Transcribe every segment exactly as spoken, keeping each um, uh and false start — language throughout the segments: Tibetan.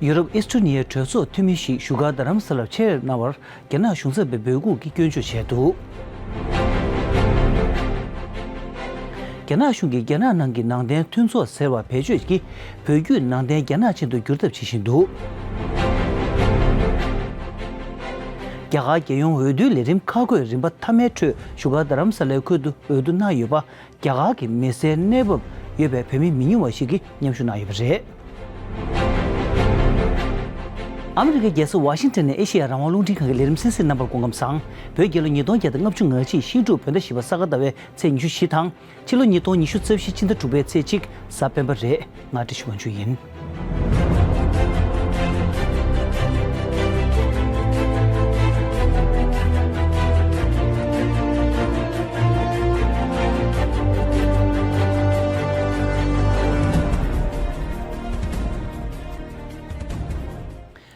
ཡུ་རོབ་ཨི་སི་ཊོ་ནི་ཡའི་གྲོས་ཚོགས་འཐུས་མི་ཞིག་བཞུགས་སྒར་རྡ་རམ་ས་ལར་ཆེད་གནང་བར་རྒྱ་ནག་གཞུང་ཚབ་པས་འབོད་འགུག་གིས་སྐྱོན་བརྗོད་བྱས་འདུག། རྒྱ་ནག་གཞུང་གིས་རྒྱ་ནག་ནང་གི་ནང་བསྟན་མཐུན་ཚོགས་ཟེར་བ་བེད་སྤྱོད་ཀྱིས་བོད་བརྒྱུད་ནང་བསྟན་རྒྱ་ནག་ཅན་དུ་བསྒྱུར་ཐབས་བྱེད་བཞིན་འདུག། རྒྱ་གར་རྒྱལ་ཡོངས་འོས་བསྡུའི་ལས་རིམ་ཁག་བགོས་རིམ་པ་མཐའ་མའི་ཁྲོད་བཞུགས་སྒར་རྡ་རམ་ས་ལའི་ཁུལ་དུ་འོས་བསྡུ་གནང་ཡོད་པ། རྒྱ་གར་གྱི་མི་སེར་གནས་བབ་ཡོད་པའི་བོད་མི་མི་ཉུང་བ་ཞིག་གིས་མཉམ་ཞུགས་གནང་ཡོད་པ་རེད། ཨ་མི་རི་ཀའི་རྒྱལ་ས་ཝ་ཤིང་ཊོན་ནས་ཨེ་ཤེ་ཡ་རང་དབང་རླུང་འཕྲིན་ཁང་གི་ལས་རིམ་གསན་གཟིགས་རྣམ་པར་སྐུ་ཁམས་བཟང་། བོད་རྒྱལ་ལོ་ཉིས་སྟོང་བརྒྱ་དང་ལྔ་བཅུ་ང་གཅིག་ཤིང་འབྲུག་བོད་ཟླ་བཞི་པ་ས་ག་ཟླ་བའི་ཚེས་ཉི་ཤུ་བཞི་དང་། ཕྱི་ལོ་ཉིས་སྟོང་ཉི་ཤུ་རྩ་བཞི་ཕྱི་ཟླ་དྲུག་པའི་ཚེས་གཅིག་གཟའ་སྤེན་པ་རེད། ང་བཀྲ་ཤིས་དབང་ཕྱུག་ཡིན།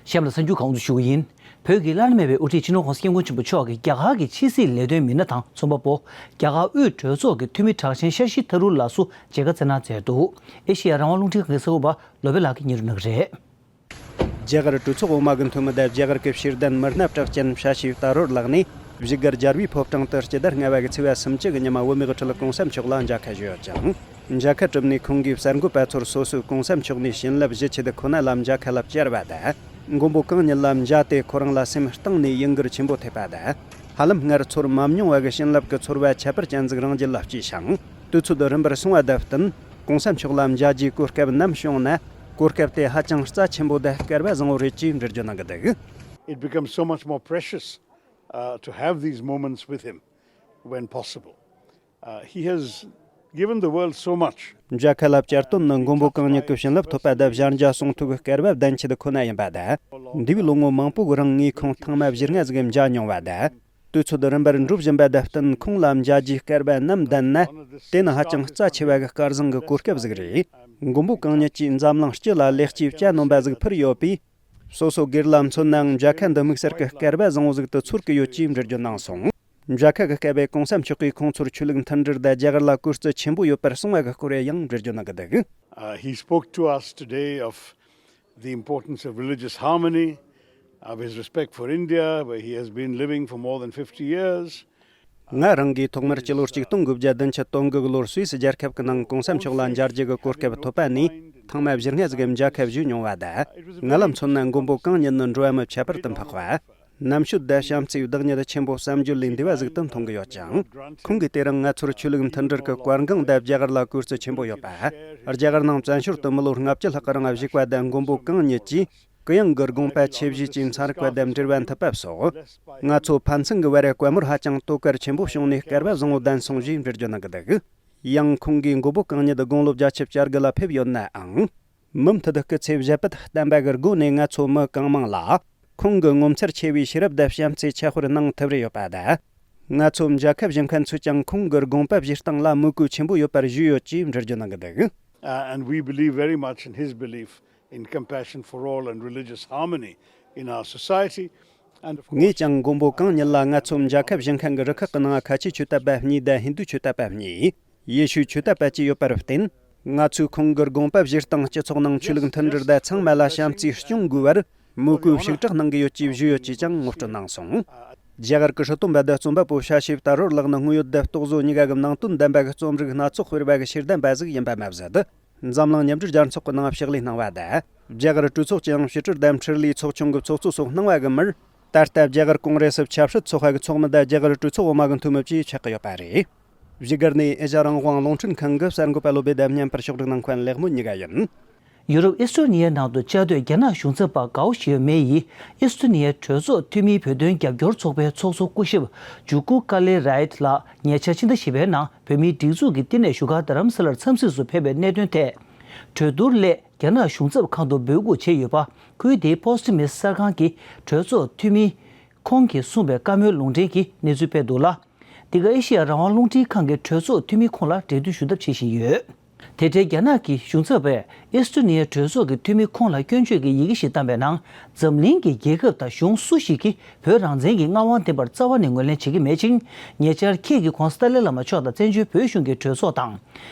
གཤམ་ལ་གསར་འགྱུར་ཁག་དབུ་འཛུགས་ཞུ་གི་ཡིན། བོད་ཀྱི་བླ་ན་མེད་པའི་དབུ་ཁྲིད་སྤྱི་ནོར་༸གོང་ས་༸སྐྱབས་མགོན་ཆེན་པོ་མཆོག་གིས་རྒྱ་གར་གྱི་ཕྱི་སྲིད་ལས་དོན་མི་སྣ་དང་ཚོགས་པ་པོ། རྒྱ་གར་དབུས་གྲོས་ཚོགས་ཀྱི་འཐུས་མི་དྲག་ཆེན་ཤར་ཤི་ཐ་རུར་ལགས་སུ་མཇལ་ཁ་བསྩལ་གནང་མཛད་འདུག། ཨེ་ཤེ་ཡ་རང་དབང་རླུང་འཕྲིན་ཁང་གི་གསར་འགོད་པ་བློ་བྷེ་ལགས་ཀྱིས་སྙན་སྒྲོན་གནང་གི་རེད། རྒྱ་གར་གྲོས་ཚོགས་འོག་མ་གི་འཐུས་མི་དང་རྒྱ་གར་གྱི་ཕྱིར་གཏན་མི་སྣ་གྲགས་ཅན་ཤར་ཤི་ཐ་རུར་ལགས་ནས་བཞུགས་སྒར་རྒྱལ་བའི་ཕོ་བྲང་དུ་སྤྱི་ཟླ་ལྔ་པ་གི་ཚེས་པ་སུམ་ཅུ་གི་ཉི་མ་བོད་མིའི་དབུ་ཁྲིད་༸གོང་ས་མཆོག་ལ་མཇལ་ཁ་ཞུས་ཡོད་ཅིང་། མཇལ་ཁ་གྲུབ་ནས་ཁོང་གིས་གསར་འགོད་པ་ཚོར་སོ་སོས་གོང་ས་མཆོག་ནས་བྱིན་རླབས་ཞུ་ཆེད་དུ་ཁོ་ན་ལ་མཇལ་ཁ་ལ་བཅར་བ་དང་། མགོན་པོ་གང་ཉིད་ལ་མཇལ་ཏེ་ཁོ་རང་ལ་སེམས་གཏིང་ནས་ཡིད་འགུལ་ཆེན་པོ་ཐེབས་པ་དང་། ཧ་ལམ་སྔར་ཚོར་མ་མྱོང་བ་གི་བྱིན་རླབས་ཀྱི་ཚོར་བ་ཁྱད་པར་ཅན་ཟིག་རང་རྒྱུད་ལ་སྐྱེས་ཤིང་། དུས་ཚོད་རིམ་པར་སོང་བ་དང་བསྟུན། གོང་ས་མཆོག་ལ་མཇལ་རྒྱུའི་གོ་སྐབས་ནམ་བྱུང་ན། གོ་སྐབས་དེ་ཧ་ཅང་རྩ་ཆེན་པོ་དང་སྐལ་བ་བཟང་བོ་རེད་ཅེས་འགྲེལ་བརྗོད་གནང་གི་འདུག། It becomes so much more precious, uh, to have these moments with him when possible. Uh, he has given the world so much. མཇལ་ཁ་ལ་བཅར་དོན་ནི་མགོན་པོ་གང་ཉིད་ཀྱི་བྱིན་རླབས་ཐོབ་པ་དང་གཞལ་མཇལ་གསུང་ཐོས་ཀྱི་སྐལ་བ་ལྡན་ཆེད་ཁོ་ན་ཡིན་པ་དང་། འདས་པའི་ལོ་ངོ་མང་པོ་གི་རིང་ངས་ཁོང་ཐེངས་མ་བཞི་ལྔ་ཟིག་མཇལ་མྱོང་བ་དང་། དུས་ཚོད་རིམ་པར་འགྲོ་བཞིན་པ་དང་བསྟུན་ཁོང་ལ་མཇལ་རྒྱུའི་སྐལ་བ་ནམ་ལྡན་ན། དེ་ནི་ཧ་ཅང་རྩ་ཆེ་བ་གི་སྐལ་བཟང་གི་གོ་སྐབས་ཟིག་རེད། མགོན་པོ་གང་ཉིད་ཀྱིས་འཛམ་གླིང་སྤྱི་ལ་ལེགས་སྐྱེས་བཅའ་གནང་པ་ཟིག་ཕུལ་ཡོད་པས། སོ་སོ་སྒེར་ལ་མཚོན་ནའང་མཇལ་ཁ་འདི་དམིགས་བསལ་གྱི་སྐལ་བ་བཟང་བོ་ཟིག་ཏུ་ཚོར་གི་ཡོད་ཅེས་འགྲེལ་བརྗོད་གནང་སོང་། མཇལ་ཁ་གི་སྐབས་གོང་ས་མཆོག་གིས་ཁོང་ཚོར་ཆོས་ལུགས་མཐུན་སྒྲིལ་དང་རྒྱ་གར་ལ་གུས་བརྩི་ཆེན་པོ་ཡོད་པར་གསུངས་པ་གི་སྐོར་ཡང་འགྲེལ་བརྗོད་གནང་གི་འདུག། Uh, he spoke to us today of the importance of religious harmony, of his respect for India, where he has been living for more than fifty years. ང་རང་གིས་ཐོག་མར་སྤྱི་ལོ་གཅིག་སྟོང་དགུ་བརྒྱ་བདུན་ཅུ་དོན་དགུ་གི་ལོར་སུད་སི་རྒྱལ་ཁབ་ཀྱི་ནང་གོང་ས་མཆོག་ལ་མཇལ་རྒྱུ་གི་གོ་སྐབས་ཐོབ་པ་ནས་ཐེངས་མ་བཞི་ལྔ་ཟིག་གི་མཇལ་ཁ་ཞུས་མྱོང་བ་དང་། ང་ལ་མཚོན་ན་མགོན་པོ་གང་ཉིད་ནི་འགྲོ་བ་མི་ཁྱད་པར་དུ་འཕགས་པ། རྣམ་དཔྱོད་དང་བྱམས་བརྩེའི་བདག་ཉིད་ཆེན་པོ་བསམ་བརྗོད་ལས་འདས་པ་ཟིག་ཏུ་མཐོང་གི་ཡོད་ཅིང་། ཁོང་གིས་དེ་རིང་ང་ཚོར་ཆོས་ལུགས་མཐུན་སྒྲིལ་གྱི་གོ་སྐབས་དང་རྒྱ་གར་ལ་གུས་བརྩི་ཆེན་པོ་ཡོད་པ། རྒྱ་གར་ནང་བཙན་བྱོལ་དུ་མི་ལོ་ལྔ་བཅུ་ལྷག་གི་རིང་བཞུགས་པ་དང་མགོན་པོ་གང་ཉིད་ཀྱིས་གུ་ཡངས་ཀྱི་དགོངས་པ་ཆེ་བཞེས་ཀྱིས་ཚན་རིག་པ་དང་འབྲེལ་བ་མཐུད་པ་སོགས། ང་ཚོ་ཕན་ཚུན་གྱི་བར་བཀའ་མོལ་ཧ་ཅང་དོ་གལ་ཆེན་པོ་བྱུང་ནས་སྐལ་བ་བཟང་བོ་ལྡན་སོང་ཞེས་འགྲེལ་བརྗོད་གནང་གི་འདུག། ཡང་ཁོང་གིས་མགོན་པོ་གང་ཉིད་དགུང་ལོ་བརྒྱད་ཅུ་གྱ་དགུ་ལ་ཕེབས་ཡོད་ནའང་། མུ་མཐུད་སྐུ་ཚེ་བཞད་པད་བརྟན་པ་གི་སྒོ་ནས་ང་ཚོ་མི་གང་མང་ལ་ཁོང་གི་ངོ་མཚར་ཆེ་བའི་ཤེས་རབ་དང་བྱམས་བརྩེ་ཁྱད་དཔར་གནང་ཐུབ་རེ་ཡོད་པ་དང་། ང་ཚོ་མཇལ་ཁ་ཞུ་མཁན་ཚོས་ཀྱང་ཁོང་གི་དགོངས་པ་བཞེས་སྟངས་ལ་མོས་གུས་ཆེན་པོ་ཡོད་པར་ཞུས་ཡོད་ཅེས་འགྲེལ་བརྗོད་གནང་གི་འདུག། Uh, and we believe very much in his belief in compassion for all and religious harmony in our society. And of course, ངས་ཀྱང་མགོན་པོ་གང་ཉིད་ལ་ང་ཚོ་མཇལ་ཁ་ཞུ་མཁན་གྱི་རུ་ཁག་གི་ནང་ཁ་ཆེའི་ཆོས་དད་པ་གཉིས་དང་ཧིན་རྡུ་ཆོས་དད་པ་གཉིས། ཡེ་ཤུའི་ཆོས་དད་པ་བཅས་ཡོད་པར་བརྟེན། ང་ཚོས་ཁོང་གི་དགོངས་པ་བཞེས་སྟངས་སྤྱི་ཚོགས་ནང་ཆོས་ལུགས་མཐུན་སྒྲིལ་དང་ཚང་མ་ལ་བྱམས་བརྩེ་སྐྱོང་དགོས་པར་མོས་གུས་ཤུགས་དྲག་གནང་གི་ཡོད་ཅེས་ཞུས་ཡོད་ཅེས་ཀྱང་ངོ་སྤྲོད་གནང་སོང་། རྒྱ་གར་གྱི་སྲིད་དོན་པ་དང་རྩོམ་པ་པོ་ཤ་ཤེ་ཏཱ་རོར་ལགས་ནི་དངོས་ཡོད་དང་རྟོག་བཟོ་གཉིས་ཀ་གི་ནང་དོན་ལྡན་པ་གི་རྩོམ་རིག་སྣ་ཚོགས་སྤེལ་བ་གི་ཤེས་ལྡན་པ་ཟིག་ཡིན་པ་མ་ཟད། འཛམ་གླིང་མཉམ་འབྲེལ་རྒྱལ་ཚོགས་ཀྱི་ནང་ཕྱག་ལས་གནང་བ་དང་། རྒྱ་གར་གྲོས་ཚོགས་ཀྱི་ཡང་ཕྱི་དྲིལ་དང་འཕྲུལ་ལས་ཚོགས་ཆུང་གི་ཚོགས་གཙོ་སོགས་གནང་བ་གི་མིར། ད་ལྟ་རྒྱ་གར་ཀོང་རེ་སི་ཆབ་སྲིད་ཚོགས་པ་གི་ཚོགས་མི་དང་རྒྱ་གར་གྲོས་ཚོགས་འོག་མ་གི་འཐུས་མི་བཅས་ཆགས་ཀྱི་ཡོད་པ་རེད། བཞུགས་སྒར་ནས་ཨེ་ཤ་རང་དབང་རླུང་འཕྲིན་ཁང་གི་གསར་འགོད་པ་བློ་བྷེ་དང་མཉམ་པར་ཕྱོགས་སྒྲིག་གནང་མཁན་ལེགས་མོ་གཉིས་ཀ་ཡིན། ཡུ་རོབ་ཨི་སི་ཊོ་ནི་ཡའི་ནང་དུ་བཅའ་སྡོད་རྒྱ་ནག་གཞུང་ཚབ་པ་གའོ་ཞི་ཡོ་མེ་ཡིས་ཨི་སི་ཊོ་ནི་ཡའི་གྲོས་ཚོགས་འཐུས་མིའི་བོད་དོན་རྒྱབ་སྐྱོར་ཚོགས་པའི་ཚོགས་གཙོ་སྐུ་ཞབས་ཇུ་ཀུ་ཀ་ལེ་རའེ་ལགས་ཉེ་ཆར་ཕྱི་ཟླ་བཞི་པའི་ནང་བོད་མིའི་སྒྲིག་འཛུགས་ཀྱི་བསྟི་གནས་བཞུགས་སྒར་རྡ་རམ་ས་ལར་འཚམས་གཟིགས་སུ་ཕེབས་པའི་གནད་དོན་ཐད། གྲོས་བསྡུར་སླད་རྒྱ་ནག་གཞུང་ཚབ་ཁང་དུ་འབོད་འགུག་བྱས་ཡོད་པ། ཁུལ་དེའི་པོ་སི་ཊི་མི་གསར་ཁང་གིས་གྲོས་ཚོགས་འཐུས་མི་ཁོང་གིས་གསུངས་པའི་བཀའ་མོལ་ལུང་འདྲེན་གྱི་གནས་ཚུལ་སྤེལ་འདུག་ལ། འདི་ག་ཨེ་ཤེ་ཡ་རང་དབང་རླུང་འཕྲིན་ཁང་གི་གྲོས་ཚོགས་འཐུས་མི་ཁོང་ལ་འབྲེལ་མཐུད་ཞུ་ཐབས་བྱེད་བཞིན་ཡོད། དེ་འཕྲལ་རྒྱ་ནག་གི་གཞུང་ཚབ་པས་ཨི་སི་ཊོ་ནི་ཡའི་གྲོས་ཚོགས་ཀྱི་འཐུས་མི་ཁོང་ལ་སྐྱོན་བརྗོད་ཀྱི་ཡི་གེ་ཞིག་བཏང་པའི་ནང་། འཛམ་གླིང་གི་རྒྱལ་ཁབ་དང་གཞུང་སུ་ཞིག་གིས་བོད་རང་བཙན་གྱི་མངའ་དབང་ལྡན་པར་རྩ་བ་ནས་ངོས་ལེན་བྱེད་ཀྱི་མེད་ཅིང་། ཉེ་ཆར་ཁྱེད་ཀྱིས་༸གོང་ས་ཏཱ་ལའི་བླ་མ་མཆོག་དང་བཙན་བྱོལ་བོད་གཞུང་གི་གྲོས་ཚོགས་དང་།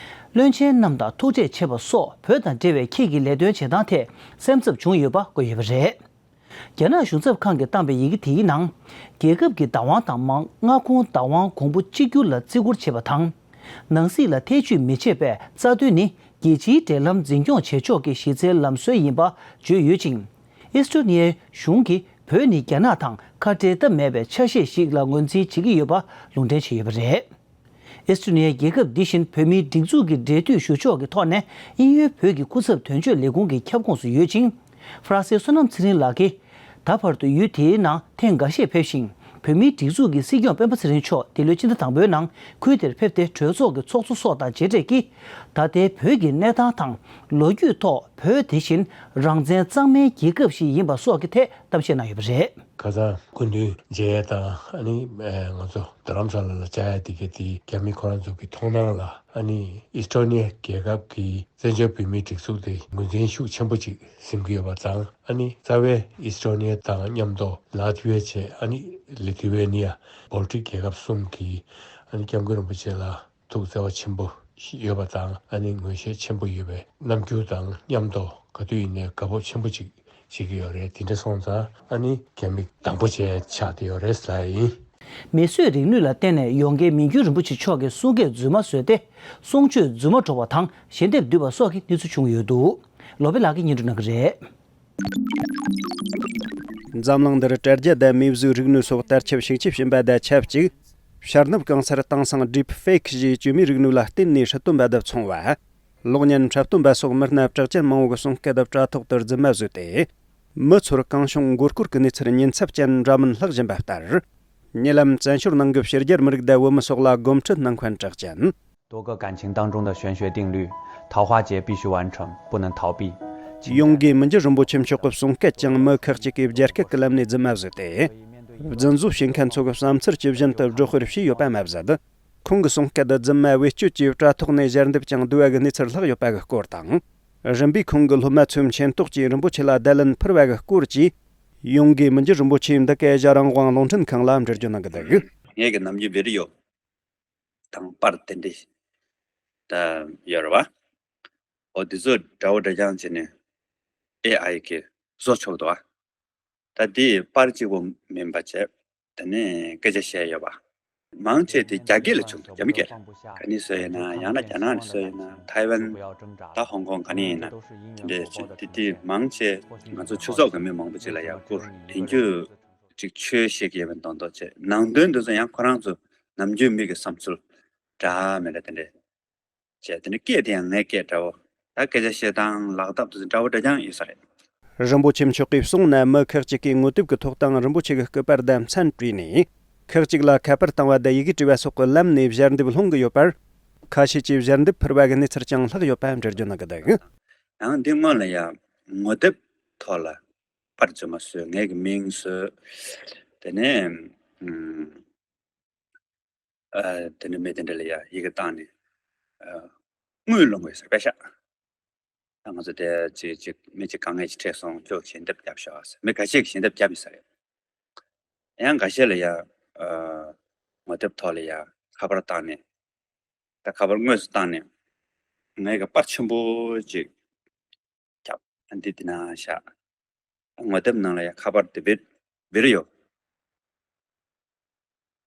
བློན་ཆེན་རྣམས་དང་ཐུག་འཕྲད་བྱེད་པ་སོགས་བོད་དང་འབྲེལ་བའི་ཁྱེད་ཀྱི་ལས་དོན་བྱེད་སྟངས་ཐད་སེམས་འཚབ་བྱུང་ཡོད་པ་བཀོད་ཡོད་པ་རེད། རྒྱ་ནག་གཞུང་ཚབ་ཁང་གིས་བཏང་བའི་ཡི་གེ་དེའི་ནང་། རྒྱལ་ཁབ་ཀྱི་བདག་དབང་དང་མངའ་ཁོངས་བདག་དབང་གོང་བུ་གཅིག་གྱུར་ལ་བརྩི་བཀུར་བྱེད་པ་དང་། ནང་སྲིད་ལ་ཐེ་བྱུས་མི་བྱེད་པའི་རྩ་དོན་ནི་རྒྱལ་སྤྱིའི་འབྲེལ་ལམ་འཛིན་སྐྱོང་བྱེད་ཕྱོགས་ཀྱི་གཞི་རྩའི་ལམ་སྲོལ་ཡིན་པ་བརྗོད་ཡོད་ཅིང་། ཨེས་ཀྲོ་ནི་ཡའི་གཞུང་གིས་བོད་ནི་རྒྱ་ནག་དང་ཁ་འབྲལ་ཐབས་མེད་པའི་ཆ་ཤས་ཤིག་ལ་ངོས་འཛིན་བྱེད་ཀྱི་ཡོད་པ་ལུང་འདྲེན་བྱས་ཡོད་པ་རེད། ཨེས་ཀྲོ་ནི་ཡ་རྒྱལ་ཁབ་འདི་བཞིན་བོད་མིའི་སྒྲིག་འཛུགས་ཀྱི་འབྲེལ་མཐུད་ཞུ་ཕྱོགས་ཀྱི་ཐོག་ནས་དབྱིན་ཡུལ་བོད་ཀྱི་སྐུ་ཚབ་དོན་གཅོད་ལས་ཁུངས་ཀྱི་ཁྱབ་ཁོངས་སུ་ཡོད་ཅིང་། ཧྥ་རན་སིའི་བསོད་ནམས་ཚེ་རིང་ལགས་ཀྱིས་ད་བར་དུ་ཡུལ་དེའི་ནང་ཐེངས་འགའ་ཤས་ཕེབས་ཤིང་། བོད་མིའི་སྒྲིག་འཛུགས་ཀྱི་སྲིད་སྐྱོང་སྤེན་པ་ཚེ་རིང་མཆོག་འདི་ལོའི་སྤྱི་ཟླ་དང་པོའི་ནང་ཁུལ་དེར་ཕེབས་ཏེ་གྲོས་ཚོགས་ཀྱི་ཚོགས་གཙོ་སོགས་དང་མཇལ་འཕྲད་ཀྱིས། ད་ལྟའི་བོད་ཀྱི་གནས་སྟངས་དང་། ལོ་རྒྱུས་ཐོག་བོད་དེ་བཞིན་རང་བཙན་གཙང་མའི་རྒྱལ་ཁབ་ཞིག་ཡིན་པ་སོགས་ཀྱི་ཐད་གཏམ་བཤད་གནང་ཡོད་པ་རེད། ཁ་སང་སྐུ་མདུན་མཇལ་ཡས་དང་ཨ་ནི་ང་ཚོ་རྡ་རམ་ས་ལ་ལ་བཅར་ཡས་དེ་ག་དེ་རྒྱ་མི་ཁོ་རང་ཚོ་གི་མཐོང་སྣང་ལ་ཨ་ནི་ཨིས་ཏྲོ་ནི་ཡ་རྒྱལ་ཁབ་ཀྱི་བཙན་བྱོལ་བོད་མིའི་སྒྲིག་འཛུགས་དེ་ངོས་འཛིན་ཤུགས་ཆེན་པོ་ཅིག་ཟིན་གྱི་ཡོད་པ་དང་ཨ་ནི་རྩ་བའི་ཨིས་ཏྲོ་ནི་ཡ་དང་མཉམ་དུ་ལ་ཐི་ཝེ་བྱས་ཨ་ནི་ལི་ཐི་ཝེ་ནི་ཡ་བོལ་ཊིག་རྒྱལ་ཁབ་གསུམ་གྱི་ཨ་ནི་སྐྱབས་མགོན་རིན་པོ་ཆེ་ལ། ཐུགས་བརྩེ་བ་ཆེན་པོ་ཡོད་པ་དང་ཨ་ནི་ངོས་བཞེས་ཆེན་པོ་ཡོད་པའི་རྣམ་འགྱུར་དང་མཉམ་དུ་ག་དུས་ཡིན་ནའི་དགའ་སྤོབས་ཆེན་པོ་ཅིག་བྱེད་ཀྱི་ཡོད་རེད། དེ་འདྲ་སོང་ཙང་ཨ་ནི་རྒྱ་མི་དང་པོ་བྱས་ཆགས་བསྡད་ཡོད་རེད་ཟེར་ཡིན། མིས་བཟོས་རིག་ནུས་ལ་བརྟེན་ནས་ཡོངས་དགེ་མི་འགྱུར་རིན་པོ་ཆེ་མཆོག་གི་གསུང་སྐད་རྫུན་མ་བཟོས་ཏེ་གསུང་ཆོས་རྫུན་མ་སྒྲོག་པ་དང་ཞལ་འདེབས་བསྡུས་པ་སོགས་ཀྱི་གནས་ཚུལ་བྱུང་ཡོད་འདུག་ལོ་པི་ལགས་ཀྱིས་སྙན་སྒྲོན་གནང་གི་རེད། འཛམ་གླིང་འདིར་དྲ་རྒྱ་དང་མིས་བཟོས་རིག་ནུས་སོགས་དར་ཁྱབ་ཤུགས་ཆེ་ཕྱིན་པ་དང་ཆབས་ཅིག་ཤར་ནུབ་གང་སར་དེང་སང་Deep Fake ཞེས་བཅོས་མའི་རིག་ནུས་ལ་བརྟེན་ནས་སྲིད་དོན་པ་དང་ཚོང་བ། གློག་བརྙན་འཁྲབ་སྟོན་པ་སོགས་མི་སྣ་གྲགས་ཅན་མང་བོ་གི་གསུང་སྐད་དང་དྲ་ཐོག་ཏུ་རྫུན་མ་བཟོས་ཏེ། མི་ཚོར་གང་བྱུང་མགོ་སྐོར་གྱི་གནས་ཚུལ་ཉེན་ཚབས་ཅན་འདྲ་མིན་ལྷག་བཞིན་པ་ལྟར། ཉེ་ལམ་བཙན་བྱོལ་ནང་གི་ཕྱི་རྒྱལ་མི་རིགས་དང་བོད་མི་སོགས་ལ་སྒོམ་ཁྲིད་གནང་མཁན་གྲགས་ཅན། 多个感情当中的玄学定律，桃花劫必须完成，不能逃避。 ཡོངས་དགེ་མི་འགྱུར་རིན་པོ་ཆེ་མཆོག་གི་གསུང་སྐད་ཀྱང་མི་ཁག་ཅིག་གིས་རྒྱ་སྐད་ཀྱི་ལམ་ནས་རྫུན་མ་བཟོས་ཏེ། རྫུན་བཟོ་བྱེད་མཁན་ཚོ་གི་བསམ་ཚུལ་ཇི་བཞིན་དུ་སྒྲོག་སྤེལ་བྱས་ཡོད་པ་མ་ཟད། ཁོང་གི་གསུང་སྐད་རྫུན་མ་བེད་སྤྱོད་ཀྱིས་དྲ་ཐོག་ནས་ཞལ་འདེབས་ཀྱང་བསྡུ་བ་གི་གནས་ཚུལ་ལྷག་ཡོད་པ་གི་སྐོར་དང་། རིམ་པས་ཁོང་གི་སློབ་མ་ཚོའི་མཆན་ཐོག་ཅིག་རིན་པོ་ཆེ་ལ་བརྡ་ལན་ཕུལ་བ་གི་སྐོར་གྱིས། ཡོངས་དགེ་མི་འགྱུར་རིན་པོ་ཆེས་འདི་གའི་ཞྭ་རང་དབང་རླུང་འཕྲིན་ཁང་ལ་འགྲེལ་བརྗོད་གནང་གི་འདུག་ངས་ཀྱི་ནམ་རྒྱུན་བི་ཌི་ཡོ་དང་པར་དེ་འདྲ་ད་ཡོད་རེད་བ། འོ་དེ་ཚོ་འདྲ་བོ་འདྲ་རྐྱང་བྱས་ནས་ཨེ་ཨའི་གིས་བཟོ་ཆོག་འདུག་བ། ད་དེ་པར་གཅིག་པོ་མིན་པ་བྱས། དེ་ནས་སྐད་ཆ་བཤད་ཡོད་པ། མང་ཆེ་དེ་རྒྱ་སྐད་ལ་བྱུང་འདུག་རྒྱ་མི་སྐད། ག་ནས་བཟོས་ཡོད་ན་ཡང་ན་རྒྱ་ནག་ནས་བཟོས་ཡོད་ན་ཐའེ་ཝན། ད་ཧོང་ཀོང་ག་ནས་ཡིན་ན། དེ་འདྲས་བྱས་དེ་དེ་མང་ཆེ་ང་ཚོ་ཆོས་ཚོགས་ཀྱི་མི་མང་པོ་ཅིག་ལ་ཡང་བསྐུར་ཡིན་རྒྱུ། ཅིག་ཆོས་བཤད་ཀྱི་ཡོད་པའི་མདོག་མདོག་བྱས་ནང་དོན་འདི་ཚོ་ཡང་ཁོ་རང་ཚོ་ནམ་རྒྱུན་མི་གི་བསམ་ཚུལ་འདྲ་མི་འདྲ་དེ་འདྲས་བྱས་དེ་འདྲས་སྐད་དེ་ཡང་ངའི་སྐད་འདྲ་བོ། ད་སྐད་ཆ་བཤད་སྟངས་ལག་ཐབས་དེ་ཚོ་འདྲ་བོ་འདྲ་རྐྱང་ཡོད་ས་རེད། རིན་པོ་ཆེ་མཆོག་གིས་གསུངས་ན་མི་ཁག་ཅིག་གིས་ངོ་དེབ་ཀྱི་ཐོག་དང་རིན་པོ་ཆེ་གི་སྐུ་པར་དང་མཚན་བྲིས་ནས། ཁག་ཅིག་ལ་ཁ་པར་བཏང་བ་དང་ཡི་གེ་བྲིས་པ་སོགས་ཀྱི་ལམ་ནས་ཞལ་འདེབས་སློང་གི་ཡོད་པར། ཁ་ཤས་ཀྱིས་ཞལ་འདེབས་ཕུལ་བ་གི་གནས་ཚུལ་ཀྱང་ལྷག་ཡོད་པ་འགྲེལ་བརྗོད་གནང་གི་འདུག་ཡང་འདི་སྔོན་ལ་ཡང་ངོ་དེབ་ཐོག་ལ་པར་རྫུན་མ་བཟོས། ངའི་གི་མིང་བཟོས། དེ་ནས་ཨམ། ཨ། དེ་འདྲ་མི་དེ་འདྲ་ལ་ཡ་ཡི་གེ་བཏང་ནས། ཨ། དངུལ་སློང་དགོས་ཟེར་པས་ཤག་ད་ང་ཚོ་དེ་ཅིག་ཅིག་མི་གཅིག་དཀའ་ངལ་ཅིག་འཕྲད་སོང་། ཁྱོད་ཞལ་འདེབས་རྒྱབ་ཤོག་ཟེར། མི་ཁ་ཤས་ཀྱིས་ཞལ་འདེབས་རྒྱབ་ཡོད་ས་རེད། ཡང་འགའ་ཤས་ལ་ཡ། ཨ། ངོ་དེབ་ཐོག་ལ་ཡ་ཁ་པར་བཏང་ནས། ད་ཁ་པར་དངོས་སུ་བཏང་ནས། ངའི་གི་པར་ཆེན་པོ་ཅིག་རྒྱབ། ཨ། འདི་འདི་ན་བཞག་ངོ་དེབ་ནང་ལ་ཡང་ཁ་པར་དེ་བི་བི་ཌི་ཡོ་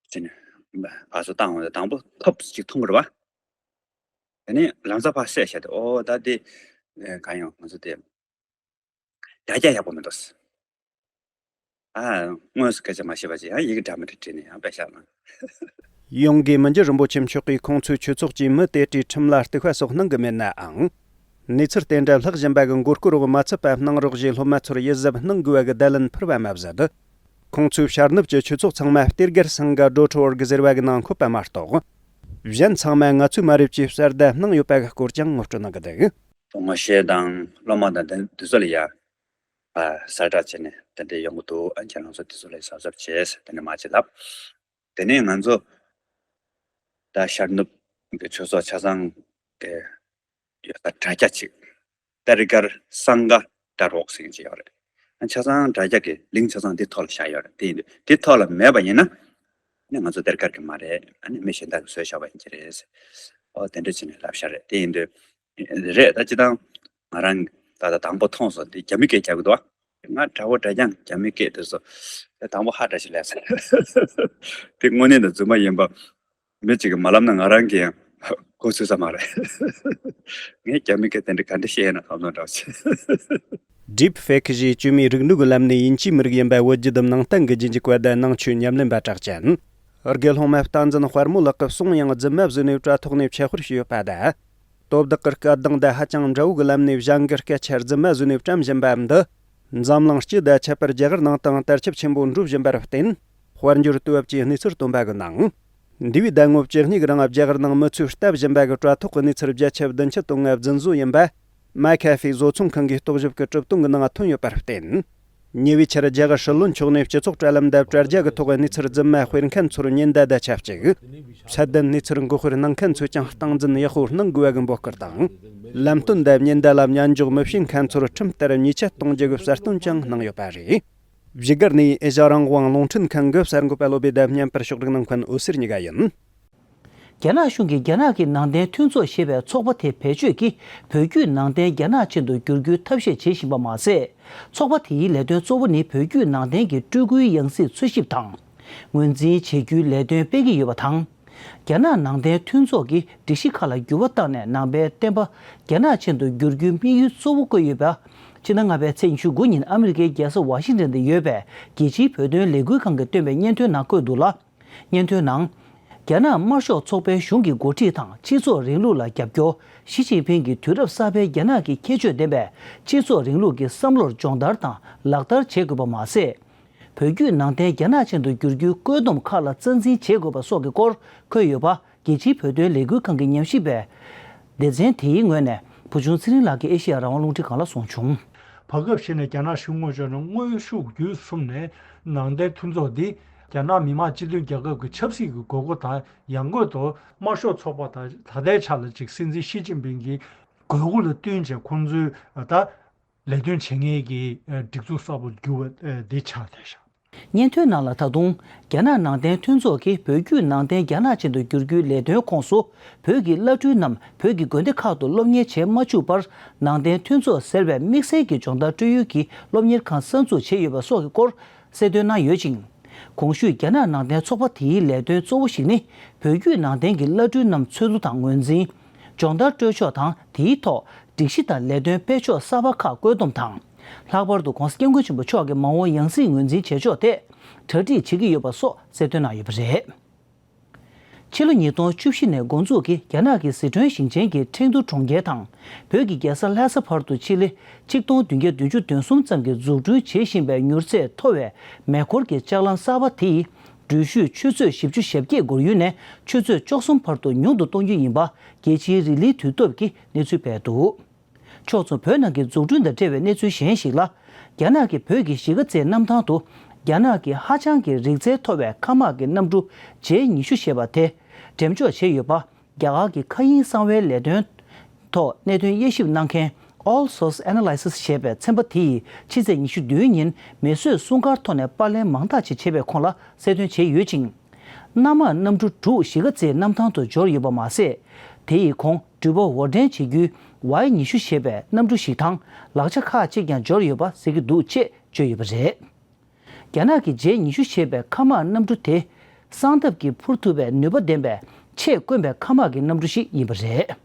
ཅིག་ནས་ཕར་ཚུར་བཏང་བ་དང་པོ་ཐོབ་ཅིག་མཐོང་གི་རེད་བ། དེ་ནས་ལམ་སང་ཕར་བསད་བཞག་སྟེ། ཨོ་ད་དེ་གང་ཡོང་། ང་ཚོ་དེ་ཡར་རྒྱས་ཡག་པོ་མི་འདུག་ཨ། དངོས་སུ་སྐད་ཆ་མ་བཤད་པ་ཅིག་ཡང་ཡི་གེ་འདྲ་མི་འདྲ་བྲིས་ནས་ཡང་དཔེ་བཞག་ན། ཡོངས་དགེ་མི་འགྱུར་རིན་པོ་ཆེ་མཆོག་གིས་ཁོང་ཚོའི་ཆོས་ཚོགས་ཀྱིས་མི་དེ་འདྲའི་ཁྲིམས་ལ་གཏུག་པ་སོགས་གནང་གི་མེད་ནའང་། གནས་ཚུལ་དེ་འདྲ་ལྷག་བཞིན་པ་གི་མགོ་སྐོར་འོག་མ་ཚུད་པ་གནང་རོགས་ཞེས་སློབ་མ་ཚོར་ཡིད་གཟབ་གནང་དགོས་པ་གི་བརྡ་ལན་ཕུལ་བ་མ་ཟད། ཁོང་ཚོའི་ཤར་ནུབ་ཀྱི་ཆོས་ཚོགས་ཚང་མ་ལྟེ་སྒར་སང་ག་ཌོཊ་ཨོར་གི་ཟེར་བ་གི་ནང་འཁོད་པ་མ་གཏོགས། གཞན་ཚང་མ་ང་ཚོའི་མ་རེད་ཅེས་གསལ་བརྡ་གནང་ཡོད་པ་གི་སྐོར་ཀྱང་ངོ་སྤྲོད་གནང་གི་འདུག་ངོ་ཤེས་དང་སློབ་མ་དང་དེ་དེ་ཚོ་ལ་ཡ། ཨ། གསལ་བསྒྲགས་བྱས་ནས་དེ་འདྲ་ཡོང་གི་འདུག་ཨ། ཁྱེད་རང་ཚོ་དེ་ཚོ་ལ་གཟབ་གཟབ་བྱས་ཟེར་དེ་འདྲ་མ་བྱེད་ལབ། དེ་ནས་ང་ཚོ་ད་ཤར་ནུབ་ཀྱི་ཆོས་ཚོགས་ཆ་ཚང་གི་ཡོད་ས་དྲ་རྒྱ་ཅིག་ཏེ་རི་ཀར་སང་ག་ཌོཊ་ཨོར་གི་ཟེར་གྱི་ཅིག་ཡོད་རེད། ཨ། ཆ་ཚང་དྲ་རྒྱ་གི་ལིང་ཆ་ཚང་དེ་ཐོག་ལ་བཞག་ཡོད་རེད། དེ་ཡིན་དུས་དེ་ཐོག་ལ་མེད་པ་ཡིན་ན། ཨ་ནི་ང་ཚོ་ཏེ་རི་ཀར་གི་མ་རེད། ཨ་ནི་མི་གཞན་དག་གིས་བཟོས་བཞག་པ་ཡིན་གྱི་རེད། ཨོ་དེ་འདྲ་བྱས་ནས་ལབ་ཤག་རེད། དེ་ཡིན་དུས་རེད། ད་སྤྱིར་བཏང་ང་རང་ད་ལྟ་དང་པོ་མཐོང་སོང་། དེ་རྒྱ་མི་སྐད་རྒྱག་གི་འདུག་ཨ། ང་དགྲ་བོ་དགྲ་རྐྱང་རྒྱ་མི་སྐད་དེ་ཚོ་དེ་དང་པོ་ཧ་འདྲ་ཞིག་ལས་སོང་། དེ་དངོས་གནས་དང་རྫུན་མ་ཡིན་པ། མི་གཅིག་གིས་མ་ལབ་ན་ང་རང་གིས་ཡང་གོ་ཚོད་ས་མ་རེད། ངས་རྒྱ་མི་སྐད་དེ་འདྲ་ག་འདྲ་བཤད་ན་ཐོབ་ན་འདྲ་བ་ཞིག Deepfake ཞེས་བཅོས་མའི་རིག་ནུས་ཀྱི་ལམ་ནས་དབྱིན་ཇིའི་མི་རིགས་ཡིན་པ་བོད་བརྒྱུད་དུ་ནང་བསྟན་གྱི་རྗེས་འཇུག་པ་དང་ནང་ཆོས་ཉམས་ལེན་པ་གྲགས་ཅན། དགེ་སློང་མ་བསྟན་འཛིན་དཔལ་མོ་ལགས་ཀྱི་གསུང་ཡང་རྫུན་མ་བཟོས་ནས་དྲ་ཐོག་ནས་འཕྱེ་སྤེལ་བྱས་ཡོད་པ་དང་། དོ་བདག་གི་སྐད་གདངས་དང་ཧ་ཅང་འདྲ་བོ་གི་ལམ་ནས་གཞན་གྱི་སྐད་ཆ་རྫུན་མ་བཟོས་ནས་བཀྲམ་བཞིན་པ་འདི། འཛམ་གླིང་སྤྱི་དང་ཁྱད་པར་རྒྱ་གར་ནང་དུའང་དར་ཁྱབ་ཆེན་པོ་འགྲོ་བཞིན་པར་བརྟེན། དཔལ་འབྱོར་དུས་བབ་ཀྱི་གནས་ཚུལ་སྟོན་པ་གི་ནང་། འདས་པའི་ཟླ་ངོ་བཅུ་གཉིས་ཀྱི་རིང་རྒྱ་གར་ནང་མི་ཚོས་ལྟ་བཞིན་པ་གི་དྲ་ཐོག་གི་གནས་ཚུལ་བརྒྱ་ཆ་བདུན་ཅུ་དོན་ལྔ་རྫུན་བཟོ་ཡིན་པ། མ་ཁ་ཧྥེ་བཟོ་ཚོང་ཁང་གིས་རྟོག་ཞིབ་ཀྱི་གྲུབ་དོན་གྱི་ནང་ཐོན་ཡོད་པར་བརྟེན། ཉེ་བའི་ཆར་རྒྱ་གར་སྲིད་བློན་མཆོག་ནས་སྤྱི་ཚོགས་དྲ་ལམ་དང་དྲ་རྒྱ་གི་ཐོག་གནས་ཚུལ་རྫུན་མ་སྤེལ་མཁན་ཚོར་ཉེན་བརྡ་དང་ཆབས་ཅིག་ཚད་ལྡན་གནས་ཚུལ་འགོག་སྤེལ་གནང་མཁན་ཚོས་ཀྱང་སྟངས་འཛིན་ཡག་པོ་གནང་དགོས་པ་གི་འབོད་སྐུལ་དང་། ལམ་སྟོན་དང་ཉེན་བརྡ་ལ་མཉན་འཇོག་མི་བྱེད་མཁན་ཚོར་ཁྲིམས་ལྟར་ཉེས་ཆད་གཏོང་རྒྱུ་གི་གསལ་སྟོན་ཀྱང་གནང་ཡོད་པ་རེད། བཞུགས་སྒར་ནས་ཨེ་ཤ་རང་དབང་རླུང་འཕྲིན་ཁང་གི་གསར་འགོད་པ་བློ་བྷེ་དང་བརྙན་པར་ཕྱོགས་སྒྲིག་གནང་མཁན་འོད་ཟེར་གཉིས་ཀ་ཡིན། རྒྱ་ནག་གཞུང་གིས་རྒྱ་ནག་གི་ནང་བསྟན་མཐུན་ཚོགས་ཞེས་པའི་ཚོགས་པ་དེ་བེད་སྤྱོད་ཀྱིས་བོད་བརྒྱུད་ནང་བསྟན་རྒྱ་ནག་ཅན་དུ་བསྒྱུར་རྒྱུའི་ཐབས་ཤེས་བྱེད་བཞིན་པ་མ་ཟད། ཚོགས་པ་དེའི་ལས་དོན་གཙོ་བོ་ནི་བོད་བརྒྱུད་ནང་བསྟན་གྱི་སྤྲུལ་སྐུའི་ཡང་སྲིད་འཚོལ་ཞིབ་དང་། ངོས་འཛིན་བྱེད་རྒྱུའི་ལས་དོན་སྤེལ་གྱི་ཡོད་པ་དང་། རྒྱ་ནག་ནང་བསྟན་མཐུན་ཚོགས་ཀྱི་སྒྲིག་གཞི་ཁག་ལ་འགྱུར་བ་བཏང་ནས་ནང་པའི་བསྟན་པ་རྒྱ་ནག་ཅན་དུ་བསྒྱུར་རྒྱུའི་དམིགས་ཡུལ་གཙོ་བོ་བཀོད་ཡོད་པ། ཕྱི་ཟླ་ལྔ་པའི་ཚེས་ཉི་ཤུ་དགུ་ཉིན་ཨ་མི་རི་ཀའི་རྒྱལ་ས་ཝ་ཤིང་ཏན་དུ་ཡོད་པའི་རྒྱལ་སྤྱིའི་བོད་དོན་ལས་འགུལ་ཁང་གིས་བཏོན་པའི་སྙན་ཐོའི་ནང་བཀོད་འདུག་ལ། སྙན་ཐོའི་ནང་། རྒྱ་ནག་དམར་ཤོག་ཚོགས་པའི་གཞུང་གི་འགོ་ཁྲིད་དང་སྤྱི་ཚོགས་རིང་ལུགས་ལ་རྒྱབ་སྐྱོར། ཞི་ཅིན་ཕིང་གིས་དུས་རབས་གསར་པའི་རྒྱ་ནག་གི་ཁྱད་ཆོས་ལྡན་པའི་སྤྱི་ཚོགས་རིང་ལུགས་ཀྱི་བསམ་བློར་སྦྱོང་བརྡར་དང་ལག་བསྟར་བྱེད་དགོས་པ་མ་ཟད། བོད་བརྒྱུད་ནང་བསྟན་རྒྱ་ནག་ཅན་དུ་བསྒྱུར་རྒྱུའི་བཀོད་འདོམས་ཁག་ལ་རྩ་འཛིན་བྱེད་དགོས་པ་སོགས་ཀྱི་སྐོར་འཁོད་ཡོད་པ། རྒྱལ་སྤྱིའི་བོད་དོན་ལས་འགུལ་ཁང་གི་ཉམས་ཞིབ་པས། སྡེ་ཚན་དེའི་ངོས་ནས་བུ་ཆུང་ཚེ་རིང་ལགས་ཀྱིས་ཨེ་ཤེ་ཡ་རང་དབང་རླུང་འཕྲིན་ཁང་ལ་གསུངས་བྱུང་། བར་སྐབས་ཤིག་ནས་རྒྱ་ནག་གཞུང་ངོས་ཕྱོགས་ནས་དངོས་ཤུགས་བརྒྱུད་གསུམ་ནས་ནང་བསྟན་མཐུན་ཚོགས་འདི་རྒྱ་ནག་མི་དམངས་སྤྱི་མཐུན་རྒྱལ་ཁབ་ཀྱི་ཆབ་སྲིད་ཀྱི་དགོས་མཁོ་དང་ཡང་སྒོས་སུ་དམར་ཤོག་ཚོགས་པ་དང་ད་ལྟའི་ཆ་ལ་ཅིག་སྲིད་འཛིན་ཞི་ཅིན་ཕིང་གི་དགོས་མཁོ་ལ་བསྟུན་བྱས་ཁོང་ཚོའི་ད་ལས་དོན་བྱེད་མཁན་གྱི་སྒྲིག་འཛུགས་གསར་པ་བསྒྱུར་བ་འདི་ཆགས་བསྡད་ཤག་སྙན་ཐོའི་ནང་ལ་ད་དུང་། རྒྱ་ནག་ནང་བསྟན་མཐུན་ཚོགས་ཀྱིས་བོད་བརྒྱུད་ནང་བསྟན་རྒྱ་ནག་ཅན་དུ་བསྒྱུར་རྒྱུའི་ལས་དོན་ཁོངས་སུ། བོད་ཀྱི་བླ་སྤྲུལ་རྣམས་བོད་ཀྱི་དགོན་སྡེ་ཁག་ཏུ་སློབ་གཉེར་བྱེད་མ་བཅུག་པར། ནང་བསྟན་མཐུན་ཚོགས་ཟེར་བའི་དམིགས་བསལ་གྱི་སྦྱོང་བརྡར་སྤྲོད་ཡུལ་གྱི་སློབ་གཉེར་ཁང་གསར་འཛུགས་བྱས་ཡོད་པ་སོགས་ཀྱི་སྐོར་གསལ་སྟོན་གནང་ཡོད་ཅིང་། གོང་ཞུས་རྒྱ་ནག་ནང་བསྟན་ཚོགས་པ་དེའི་ལས་དོན་གཙོ་བོ་ཞིག་ནི། བོད་བརྒྱུད་ནང་བསྟན་གྱི་བླ་སྤྲུལ་རྣམས་འཚོལ་བསྡུ་དང་ངོས་འཛིན། སྦྱོང་བརྡར་སྤྲོད་ཕྱོགས་དང་དེའི་ཐོག་སྒྲིག་གཞི་དང་ལས་དོན་སྤེལ་ཕྱོགས་གསར་པ་ཁག་བཀོད་འདོམས་དང་། ལྷག་པར་དུ་༧གོང་ས་༧སྐྱབས་མགོན་ཆེན་པོ་མཆོག་གི་མ་འོངས་ཡང་སྲིད་ངོས་འཛིན་བྱེད་ཕྱོགས་ཐད་གྲ་སྒྲིག་བྱེད་ཀྱི་ཡོད་པ་སོགས་གསལ་སྟོན་གནང་ཡོད་པ་རེད། ཕྱི་ལོ་ཉིས་སྟོང་བཅུ་བཞི་ནས་འགོ་འཛུགས་ཀྱིས་རྒྱ་ནག་གི་ཟི་ཁྲོན་ཞིང་ཆེན་གྱི་ཁྲེང་ཏུའུ་གྲོང་ཁྱེར་དང་། བོད་ཀྱི་རྒྱལ་ས་ལྷ་ས་བར་དུ་ཆེད་ལས་གཅིག་སྟོང་བདུན་བརྒྱ་བདུན་ཅུ་དོན་གསུམ་ཙམ་གྱིས་འཛུགས་སྐྲུན་བྱེད་བཞིན་པའི་མྱུར་ཚད་མཐོ་བའི་མེ་འཁོར་གྱི་ལྕགས་ལམ་གསར་པ་དེ་ཡིས། འགྲུལ་བཞུད་ཆུ་ཚོད་བཞི་བཅུ་ཞེ་བརྒྱད་འགོར་ཡུལ་ནས་ཆུ་ཚོད་བཅུ་གསུམ་བར་དུ་ཉུང་དུ་གཏོང་རྒྱུ་ཡིན་པ། རྒྱལ་སྤྱིའི་རི་ལིའི་དུས་སྟོབས་ཀྱིས་གནས་ཚུལ་སྤེལ་འདུག་ཕྱོགས་མཚུངས་བོད་ནང་གི་འཛུགས་སྐྲུན་དང་འབྲེལ་བའི་གནས་ཚུལ་གཞན་ཞིག་ལ། རྒྱ་ནག་གིས་བོད་ཀྱི་གཞིས་ཀ་རྩེའི་གནམ་ཐང་དུ། རྒྱ་ནག་གི་ཧ་ཅང་གི་རིག་རྩལ་མཐོ་བའི་མཁའ་དམག་གི་གནམ་གྲུ་ཇེ་ཉི་ཤུ་ཞེས་པ་དེ། འགྲེམས་འཇོག་བྱས་ཡོད་པ། རྒྱ་གར་གྱི་མཁའ་དབྱིངས་གསང་བའི་ལས་དོན་ཐོག་གནད་དོན་དབྱེ་ཞིབ་གནང་མཁན་All Source Analysis ཞེས་པའི་ཚན་པ་དེ་ཡིས་ཕྱི་ཚེས་ཉི་ཤུ་བདུན་ཉིན་མིས་བཟོས་སྲུང་སྐར་ཐོག་ནས་པར་ལེན་མང་དག་ཅིག་བྱས་པའི་ཁོངས་ལ་གསལ་སྟོན་བྱས་ཡོད་ཅིང་། གནམ་དམག་གནམ་གྲུ་དྲུག་གཞིས་ཀ་རྩེའི་གནམ་ཐང་དུ་འབྱོར་ཡོད་པ་མ་ཟད། དེ་ཡི་གོང་འགྲུལ་པ་འོར་འདྲེན་བྱེད་རྒྱུའི་ཝའི་ཉི་ཤུ་ཞེས་པའི་གནམ་གྲུ་ཞིག་དང་ལག་ཆ་ཁག་ཅིག་ཀྱང་འབྱོར་ཡོད་པ་གཟིགས་ཀྱི་འདུག་ཅེས་བརྗོད་ཡོད་པ་རེད། རྒྱ་ནག་གི་ཇེ་ཉི་ཤུ་ཞེས་པའི་མཁའ་དམག་གནམ་གྲུ་དེ། གསང་སྟབས་ཀྱིས་འཕུར་ཐུབ་པའི་ནུས་པ་ལྡན་པའི་ཆེས་དཀོན་པའི་མཁའ་དམག་གི་གནམ་གྲུ་ཞིག་ཡིན་པ་རེད།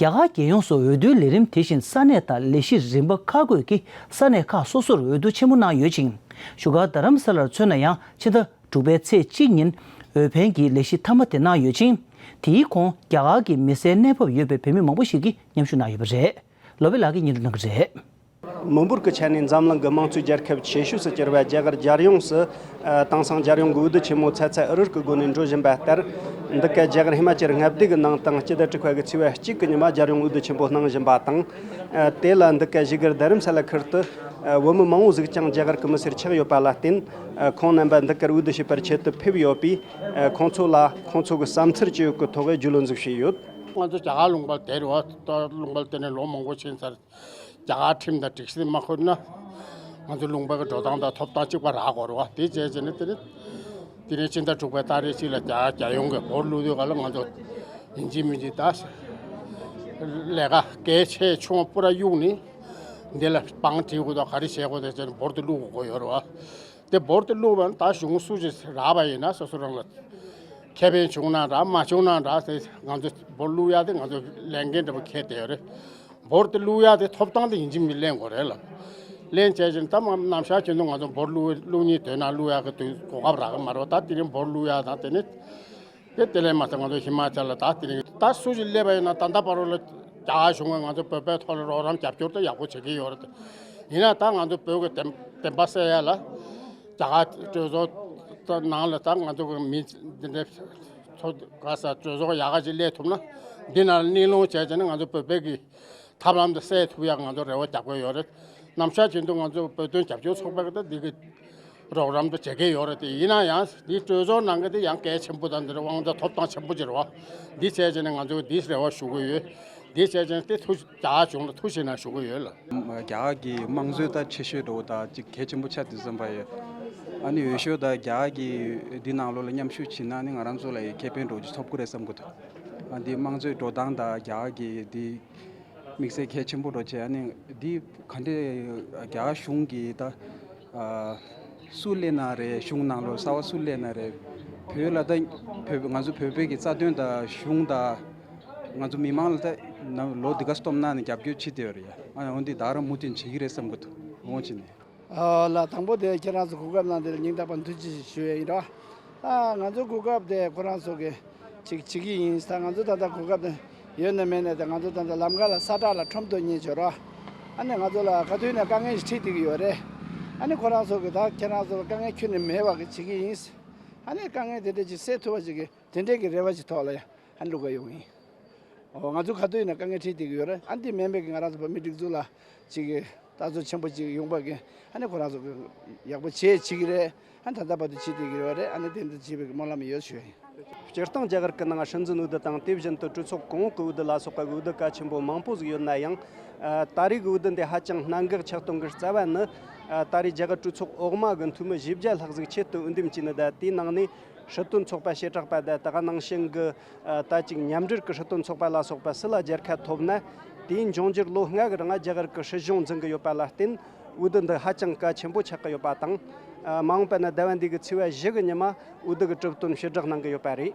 རྒྱ་གར་རྒྱལ་ཡོངས་སུ་འོས་བསྡུའི་ལས་རིམ་དེ་བཞིན་ས་གནས་དང་ལས་གཞི་རིམ་པ་ཁག་བགོས་ཀྱིས་ས་གནས་ཁག་སོ་སོར་འོས་བསྡུ་ཆེན་མོ་གནང་ཡོད་ཅིང་། བཞུགས་སྒར་རྡ་རམ་ས་ལར་མཚོན་ན་ཡང་ཕྱི་ཟླ་དྲུག་པའི་ཚེས་གཅིག་ཉིན་འོས་འཕེན་གྱི་ལས་གཞི་མཐའ་མ་དེ་གནང་ཡོད་ཅིང་། དེའི་གོང་རྒྱ་གར་གྱི་མི་སེར་གནས་བབ་ཡོད་པའི་བོད་མི་མང་པོ་ཞིག་གིས་མཉམ་ཞུགས་གནང་ཡོད་པ་རེད། བློ་བྷེ་ལགས་ཀྱིས་སྙན་སྒྲོན་གནང་གི་རེད། མི་འབོར་གྱི་ཆ་ནས་འཛམ་གླིང་གི་དམངས་གཙོའི་རྒྱལ་ཁབ་ཆེ་ཤོས་སུ་གྱུར་བ་རྒྱ་གར་རྒྱལ་ཡོངས་སུ། ཨ། དེང་སང་རྒྱལ་ཡོངས་ཀྱི་འོས་བསྡུ་ཆེན་མོ་ཚ་ཚ་འུར་འུར་གྱི་སྒོ་ནས་འགྲོ་བཞིན་པ་ལྟར། འདི་ག་རྒྱ་གར་ཧི་མ་ཅལ་མངའ་སྡེ་གི་ནང་དུའང་སྤྱི་ཟླ་དྲུག་པ་གི་ཚེས་པ་གཅིག་གི་ཉི་མ་རྒྱལ་ཡོངས་འོས་བསྡུ་ཆེན་པོ་གནང་བཞིན་པ་དང་། ཨ། དེ་ལ་འདི་ག་བཞུགས་སྒར་རྡ་རམ་ས་ལ་ཁུལ་དུ། ཨ། བོད་མི་མང་བོ་ཟིག་ཀྱང་རྒྱ་གར་གྱི་མི་སེར་ཆགས་ཡོད་པ་ལ་བརྟེན། ཨ། ཁོང་རྣམ་པ་འདི་གར་འོས་བསྡུ་བྱེད་པར་ཆེད་དུ་ཕེབས་ཡོད་པས། ཨ། ཁོང་ཚོ་ལ་ཁོང་ཚོ་གི་བསམ་ཚུལ་ཅི་ཡོད་ཀྱི་ཐོག་བརྗོད་ལན་ཟིག་ཞུས་ཡོད། ང་ཚོ་རྒྱ་གར་ལུང་པ་དེར་བ་ལུང་པ་དེ་ནས་ལོ་མང་པོ་ཕྱིན་ཚར། རྒྱ་གར་ཁྲིམས་དང་སྒྲིག་གཞི་མ་འཁུར་ན། ང་ཚོ་ལུང་པ་གི་འགྲོ་སྟངས་དང་ཐོབ་ཐང་གཅིག་པ་རག་དགོས་རེད་བ། དེ་བྱས་བྱས་ནས་དེ་ནི། དེ་ནས་ཕྱི་ཟླ་དྲུག་པའི་ཏ་རིག་གཅིག་ལ་རྒྱ་རྒྱལ་ཡོངས་ཀྱི་བོད་བླུག་དུས་ག་ལ་ང་ཚོ་ ཡིན་གཅིག་མིན་གཅིག་ད་ལས་ཀ་གལ་ཆེ་ཆུང་པུ་ར་གཡུག་ནི་འདི་ལ་བང་སྒྲིག་དགོས་དང་ག་རེ་བྱེད་དགོས་དང་ཟེར་ནས་འབོར་དུ་བླུག་དགོས་ཡོད་རེད་བ། དེ་འབོར་དུ་བླུག་པ་ན་ད་གཞུང་སུ་ཞིག་རག་པ་ཡིན་ན་སོ་སོ་རང་ལ་ཁེ་ཕན་བྱུང་ན་འདྲ་མ་བྱུང་ན་འདྲ་ཟེར་ང་ཚོ་འབོར་བླུག་ཡ་དེ་ང་ཚོ་ལས་འགན་འདྲ་པོ་འཁྱེར་བསྡད་ཡོད་རེད། འབོར་དུ་བླུག་ཡ་དེ་ཐོབ་ཐང་དེ་ཡིན་གཅིག་མིན་གཅིག་ལེན་དགོས་རེད་ལ། ལེན་བྱས་ཙང་ད་མ་ནམ་ཞག་ཆེན་དུ་ང་ཚོ་འབོར་བླུག་བླུག་ཉིན་དོན་ན་བླུག་ཡ་གི་དུས་གོ་སྐབས་རག་གི་མ་རེད་བ། ད་དེ་རིང་འབོར་བླུག་ཡ་དང་དེ་ནི། དེ་དེ་ལས་མ་ཚད་ང་ཚོ་ཧི་མ་ཅལ་ལ་ད་དེ་རིང་ད་སུ་ཞིག་སླེབས་པ་ཡིན་ན་ད་ལྟ་བར་དུ་ལ་རྒྱ་གར་གཞུང་གིས་ང་ཚོ་བོད་པའི་ཐོག་ལ་རོགས་རམ་རྒྱབ་སྐྱོར་ད་ཡག་པོ་བྱེད་ཀྱི་ཡོད་རེད། ཡིན་ན་ད་ང་ཚོ་བོད་ཀྱི་བདེན་བདེན་པ་གསལ་ཡ་ལ་རྒྱ་གར་གྲོས་ཚོགས་ད་ནང་ལ་ད་ང་ཚོ་གི་མི་འདི་འདྲའི་ཚོ་ག་ས་གྲོས་ཚོགས་ཡག་ག་ཅིག་སླེབས་ཐུབ་ན་འདི་ནང་ལ་གླེང་སློང་བྱས་བྱས་ན་ང་ཚོ་བོད་པའི་གི་ཐབས་ལམ་དེ་སེལ་ཐུབ་ཡག་ང་ཚོ་རེ་བ་རྒྱག་གི་ཡོད་རེད། ནམ་ཞག་ཆེན་དུ་ང་ཚོ་བོད་དོན་རྒྱབ་སྐྱོར་ཚོགས་པ་གི་ད་འདི་གི་རོགས་རམ་དུ་བྱེད་ཀྱི་ཡོད་རེད་དེ། ཡིན་ན་ཡང་འདི་གྲོས་ཚོགས་ནང་གི་དེ་ཡང་གལ་ཆེན་པོ་དང་འདི་རེད་དབང་ཆ་ཐོབ་ཐང་ཆེན་པོ་ཅིག་རེད་བ། འདི་བྱས་བྱས་ནས་ང་ཚོ་འདི་རེ་བ་ཞུ་གི་ཡོད། འདི་བྱས་བྱས་ནས་དེ་ཐུགས་རྒྱ་གར་གཞུང་ལ་ཐུགས་ཞེ་ན་ཞུ་གི་ཡོད་ལ། རྒྱ་གར་གྱི་དམངས་གཙོའི་ད་ཆེ་ཤོས་འགྲོ་བ་ད་ཅིག་གལ་ཆེན་པོ་ཆགས་དུས་ཙམ་པ་ཡོད། ཨ་ནི་འོས་ཤོག་ད་རྒྱ་གར་གྱི་འདི་ནང་ལོགས་ལ་མཉམ་ཞུགས་བྱེད་ན་ནི་ང་རང་ཚོ་ལ་ཡི་ཁེ་ཕན་འགྲོ་རྒྱུ་ཐོབ་ཀྱི་རེད་བསམ་གི་འདུག་ཨ་འདི་དམངས་གཙོའི་འགྲོ་སྟངས་ད་རྒྱ་གར་གྱི་འདི། དམིགས་བསལ་གལ་ཆེན་པོ་འགྲོ་བྱས་ཨ་ནི་འདི་ག་འདྲས་རྒྱ་གར་གཞུང་གིས་ད་ཨ་སུ་སླེབས་ན་རེད། གཞུང་ནང་ལོགས་གསར་པ་སུ་སླེབས་ན་རེད། བོད་ལ་ད་བོད་ང་ཚོ་བོད་པའི་གི་རྩ་དོན་དང་གཞུང་དང་ང་ཚོ་མི་མང་ལ་ད་ནམ་ལོ་འདི་ག་སྟོང་ན་ནས་རྒྱབ་སྐྱོར་བྱེད་བསྡད་ཡོད་རེད་ཡ། ཨ་འོན་ཏེ་ད་རང་མུ་མཐུད་བྱེད་ཀྱི་རེད་བསམ་གི་འདུག་འོང་བྱས་ནས། ཨ་ལ་དང་པོ་དེ་ཁྱེད་རང་ཚོ་གོ་སྐབས་གནང་དེ་ལ་སྙིང་ཐག་པ་ནས་ཐུགས་རྗེ་ཆེ་ཞུ་ཡས་ཡིན་རོགས། ཨ་ང་ཚོ་གོ་སྐབས་དེ་ཁོ་རང་ཚོ་གི་ཅིག་བྱེད་ཀྱི་ཡིན་ད། ང་ཚོ་ད་ལྟ་གོ་སྐབས་དེ་ཡོད་ན་མེད་ན་དེ་ང་ཚོ་ད་ལྟ་ལམ་ཁ་ལ་ས་བྲག་ལ་ཁྲོམ་ཐོག་གཉིས་བྱོས་རོགས། ཨ་ནི་ང་ཚོ་ལ་ག་དུས་ན་དཀའ་ངལ་ཞིག་འཕྲད་བསྡད་ཀྱི་ཡོད་རེད། ཨ་ནི་ཁོ་རང་ཚོ་གི་ད་ཁྱེད་རང་ཚོ་ལ་དཀའ་ངལ་ཁྱོན་ནས་མེད་པ་གི་བྱེད་ཀྱི་ཡིན། ཨ་ནི་དཀའ་ངལ་དེ་འདྲ་ཅིག་སེལ་ཐུབ་པ་ཅིག་གི་དེ་འདྲའི་གི་རེ་བ་ཅིག་ཐོག་ལ་ཡ་ཨ་ནི་བླུག་ག་ཡོང་ཡིན། ཨོ་ང་ཚོ་ག་དུས་ཡིན་ན་དཀའ་ངལ་འཕྲད་བསྡད་ཀྱི་ཡོད་རེད། ཨ་འདི་མིན་པའི་གི་ང་རང་ཚོ་བོད་མི་སྒྲིག་འཛུགས་ལ་ཅིག་གི་ལྟ་ཚུལ་ཆེན་པོ་ཅིག་ཡོང་པ་གི་ཨ་ནི་ཁོ་རང་ཚོ་གི་ཡག་པོ་བྱེད་བྱེད་ཀྱི་རེད། ཨ་ད་ལྟ་བར་དུ་བྱེད་བསྡད་ཀྱི་ཡོད་རེད། ཨ་ནི་དེ་འདྲ་བྱེད་པའི་གི་སྨོན་ལམ་ཡོད་ཞུ་ཡ་ཡིན། སྤྱིར་བཏང་རྒྱ་གར་གྱི་ནང་སྲིད་འཛིན་འོས་བསྡུ་དང་དེ་བཞིན་དུ་གྲོས་ཚོགས་གོང་འོག་གི་འོས་བསྡུ་ལ་སོགས་པ་འོས་བསྡུ་གལ་ཆེན་པོ་མང་པོ་ཟིག་ཡོད་ན་ཡང་། ཨ་ད་རེས་ཀྱི་འོས་བསྡུ་འདི་ཧ་ཅང་གནད་འགག་ཆགས་དོན་གྱི་རྩ་བ་ནི། ཨ་ད་རེས་རྒྱ་གར་གྲོས་ཚོགས་འོག་མ་གི་འཐུས་མི་བཞི་བརྒྱ་ལྷག་ཟིག་ཆེད་དུ་འོས་འདེམས་བྱས་ནི་ད་དེའི་ནང་ནས་སྲིད་དོན་ཚོགས་པ་བྱེ་བྲག་པ་དང་དེ་ག་ནང་བཞིན་གྱི་ཨ་ད་ཅིག་མཉམ་འབྲེལ་གྱི་སྲིད་དོན་ཚོགས་པ་ལ་སོགས་པ་སུ་ལ་རྒྱལ་ཁ་ཐོབ་ན་དེའི་འབྱུང་འགྱུར་ལོ་ལྔ་གི་རིང་རྒྱ་གར་གྱི་སྲིད་གཞུང་འཛིན་གྱི་ཡོད་པ་ལ་བརྟེན་འོས་བསྡུ་འདི་ཧ་ཅང་གལ་ཆེན་པོ་ཆགས་ཀྱི་ཡོད་པ་དང་། ཨ་མ་འོངས་པ་ན་ཟླ་བ་འདི་གི་ཚེས་པ་བཞི་གི་ཉི་མ་འོས་བསྡུ་གི་གྲུབ་དོན་ཕྱིར་བསྒྲགས་གནང་གི་ཡོད་པ་རེད།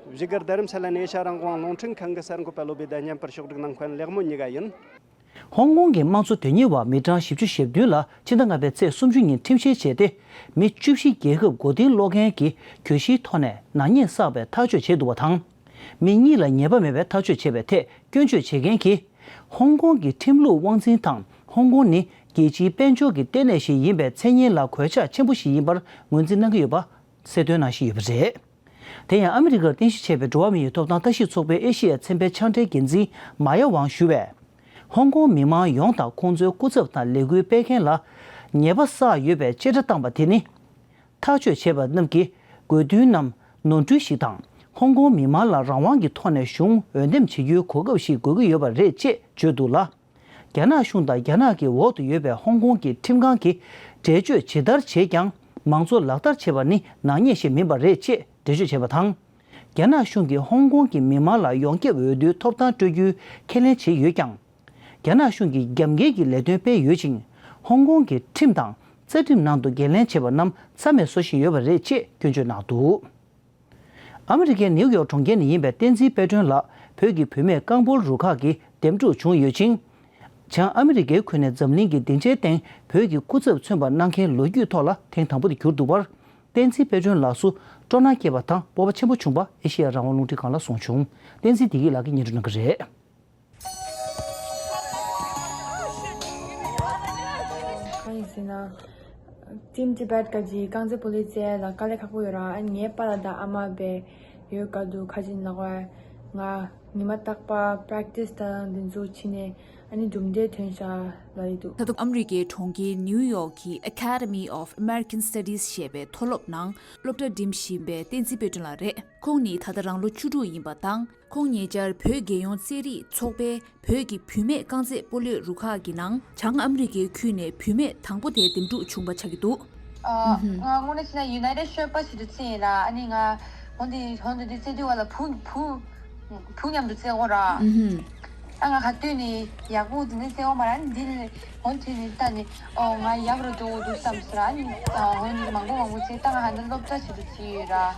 བཞུགས་སྒར་རྡ་རམ་ས་ལ་ནས་ཨེ་ཤ་རང་དབང་རླུང་འཕྲིན་ཁང་གི་གསར་འགོད་པ་བློ་བྷེ་དང་མཉམ་པར་ཕྱོགས་སྒྲིག་གནང་མཁན་ལེགས་མོ་གཉིས་ཀ་ཡིན། ཧོང་ཀོང་གི་དམངས་གཙོ་དོན་གཉེར་བ་མི་གྲངས་བཞི་བཅུ་ཞེ་བདུན་ལ་ཕྱི་ཟླ་ལྔ་པའི་ཚེས་སུམ་ཅུ་ཉིན་ཁྲིམས་བཤེར་བྱས་ཏེ། མི་བཅུ་བཞི་རྒྱལ་ཁབ་མགོ་རྟིང་སློག་མཁན་གྱི་གྱོད་གཞིའི་ཐོག་ནས་ནག་ཉེས་བསགས་པའི་ཐག་གཅོད་བྱས་འདུག་པ་དང་། མི་གཉིས་ལ་ཉེས་པ་མེད་པའི་ཐག་གཅོད་བྱས་པའི་ཐད་སྐྱོན་བརྗོད་བྱེད་མཁན་གྱིས། ཧོང་ཀོང་གི་ཁྲིམས་ལུགས་དབང་འཛིན་དང་ཧོང་ཀོང་ནི་རྒྱལ་སྤྱིའི་དཔལ་འབྱོར་གྱི་ལྟེ་གནས་ཤིག་ཡིན་པའི་མཚན་སྙན་ལ་གོད་ཆག་ཆེན་པོ་ཞིག་ཡིན་པར་ངོས་འཛིན་གནང་གི་ཡོད་པ་གསལ་སྟོན་གནང་བཞིན་ཡོད་པ་རེད། དེ་ཡང་ཨ་མི་རི་ཀར་རྟེན་གཞི་བྱས་པའི་འགྲོ་བ་མིའི་ཐོབ་ཐང་ལྟ་ཞིབ་ཚོགས་པའི་ཨེ་ཤི་ཡ་ཚན་པའི་ཕྱག་སྦྲེལ་འགན་འཛིན་མཱ་ཡ་ཝང་ཞུ་བས། ཧོང་ཀོང་མི་མང་ཡོངས་དང་ཁོང་ཚོའི་སྐུ་ཚབ་དང་ལས་འགུལ་སྤེལ་མཁན་ལ་ཉེས་པ་བསགས་ཡོད་པའི་བཅད་ཁྲ་བཏང་པ་དེ་ནི། ཐག་གཅོད་བྱས་པ་རྣམས་ཀྱི་དགོས་འདུན་རྣམས་ནོར་འཁྲུལ་ཞིག་དང་། ཧོང་ཀོང་མི་མང་ལ་རང་དབང་གི་ཐོག་ནས་གཞུང་འོས་འདེམས་བྱེད་རྒྱུའི་གོ་སྐབས་ཤིག་དགོས་ཀྱི་ཡོད་པ་རེད་ཅེས་བརྗོད་འདུག་ལ། རྒྱ་ནག་གཞུང་དང་རྒྱ་ནག་གི་འོག་ཏུ་ཡོད་པའི་ཧོང་ཀོང་གི་ཁྲིམས་ཁང་གིས་འགྲེལ་བརྗོད་ཇི་ལྟར་བྱས་ཀྱང་མང་གཙོ་ལག་བསྟར་བྱེད་པ་ནི་ནག་ཉེས་ཤིག་མིན་པ་རེད་ཅེས་འགྲེལ་བརྗོད་བྱས་པ་དང་། རྒྱ་ནག་གཞུང་གིས་ཧོང་ཀོང་གི་མི་མང་ལ་ཡོངས་ཁྱབ་འོས་བསྡུའི་ཐོབ་ཐང་སྤྲོད་རྒྱུའི་ཁས་ལེན་བྱས་ཡོད་ཀྱང་། རྒྱ་ནག་གཞུང་གིས་རྒྱབ་འགལ་གྱི་ལས་དོན་སྤེལ་ཡོད་ཅིང་། ཧོང་ཀོང་གི་ཁྲིམས་དང་རྩ་ཁྲིམས་ནང་དུ་འགན་ལེན་བྱས་པ་རྣམས་རྩ་མེད་བཟོ་བཞིན་ཡོད་པ་རེད་ཅེས་སྐྱོན་བརྗོད་གནང་འདུག་ཨ་མི་རི་ཀའི་ནིའུ་ཡོག་གྲོང་ཁྱེར་ནས་ཡིན་པའི་བསྟན་འཛིན་དཔལ་སྒྲོན་ལགས་བོད་ཀྱི་བུད་མེད་རྐང་སྤོལ་རུ་ཁག་གི་འདེམས་སྒྲུག་བྱུང་ཡོད་ཅིང་། བྱང་ཨ་མི་རི་ཀའི་ཁུལ་ནས་འཛམ་གླིང་གི་སྡིངས་ཆའི་སྟེང་བོད་ཀྱི་སྐུ་ཚབ་མཚོན་པ་གནང་མཁན་ལོ་རྒྱུས་ཐོག་ལ་ཐེངས་དང་པོ་དེ་གྱུར་འདུག་པར། བསྟན་འཛིན་དཔལ་སྒྲོན་ལགས་སུ་སྤྲོ་སྣང་སྐྱེས་པ་དང་སྤོབས་པ་ཆེན་པོ་བྱུང་བ་ཨེ་ཤེ་ཡ་རང་དབང་རླུང་འཕྲིན་ཁང་ལ་གསུངས་བྱུང་། བསྟན་འཛིན་བདེ་སྐྱིད་ལགས་ཀྱིས་སྙན་སྒྲོན་གནང་གི་རེད། གང་ཡིན་ཟེར་ན། Team Tibet ག་གི་རྐང་རྩེད་སྤོ་ལོའི་རྩེད་ལ་དཀའ་ལས་ཁག་པོ་ཡོད་ར། ཨ་ངའི་པཱ་ལགས་དང་ཨ་མ་བས་ཡོད་ག་འདུག་ཁ་ཅིག་ལག་པར་ང་ཉི་མ་རྟག་པར་practice དང་འདི་ཚོ་བྱས་ནས་ཨ་ནི་གྲུབ་འབྲས་ཐོན་ཤག་ལབ་ཡི་འདུག་ད་དུང་ཨ་མི་རི་ཀའི་གྲོང་ཁྱེར་ནིའུ་ཡོག་གི་Academy of American Studies ཞེས་པའི་མཐོ་སློབ་ནང་སློབ་གྲྭ་འགྲིམ་བཞིན་པའི་བསྟན་འཛིན་དཔལ་སྒྲོན་ལགས་རེད། ཁོང་ནི་ད་ལྟ་རང་ལོ་བཅུ་དྲུག་ཡིན་པ་དང་། ཁོང་ཉེ་ཆར་བོད་རྒྱལ་ཡོངས་རྩེད་རིགས་ཚོགས་པའི་བོད་ཀྱི་བུད་མེད་རྐང་རྩེད་སྤོ་ལོའི་རུ་ཁག་གི་ནང་བྱང་ཨ་མི་རི་ཀའི་ཁུལ་ནས་བུད་མེད་དང་པོ་དེ་འདེམས་སྒྲུག་བྱུང་བ་ཆགས་ཀྱི་འདུག་ཨ། ང་དངོས་གནས་བྱས་ན་United Sherpa ཞེས་པའི་མཚན་ཡིན་ལ། ཨ་ནི་ང་འོན་ཏེ་འོན་ཏེ་འདི་རྩེད་དུས་བ་ལ་བུ་བུ་ བུ་མཉམ་དུ་བཙལ་དགོས་ར། ཨུ་ཧུམ། ད་ང་ག་དུས་ནས་ཡག་པོ་འདི་ནས་བཙལ་དགོས་མ་ར། འདི་ནས་འོ་དུས་ནས་ད་ནི་ཨོ་ང་ཡག་རུ་འགྲོ་དགོས་འདུག་བསམ་སོང་ར། ཨ་ནི་ཨ་འོ་ནི་མང་པོ་མང་པོ་བཙལ། ད་ང་ཧ་ད་སློབ་གྲྭ་ཆེད་དུ་བཙལ་ཡོད་ར།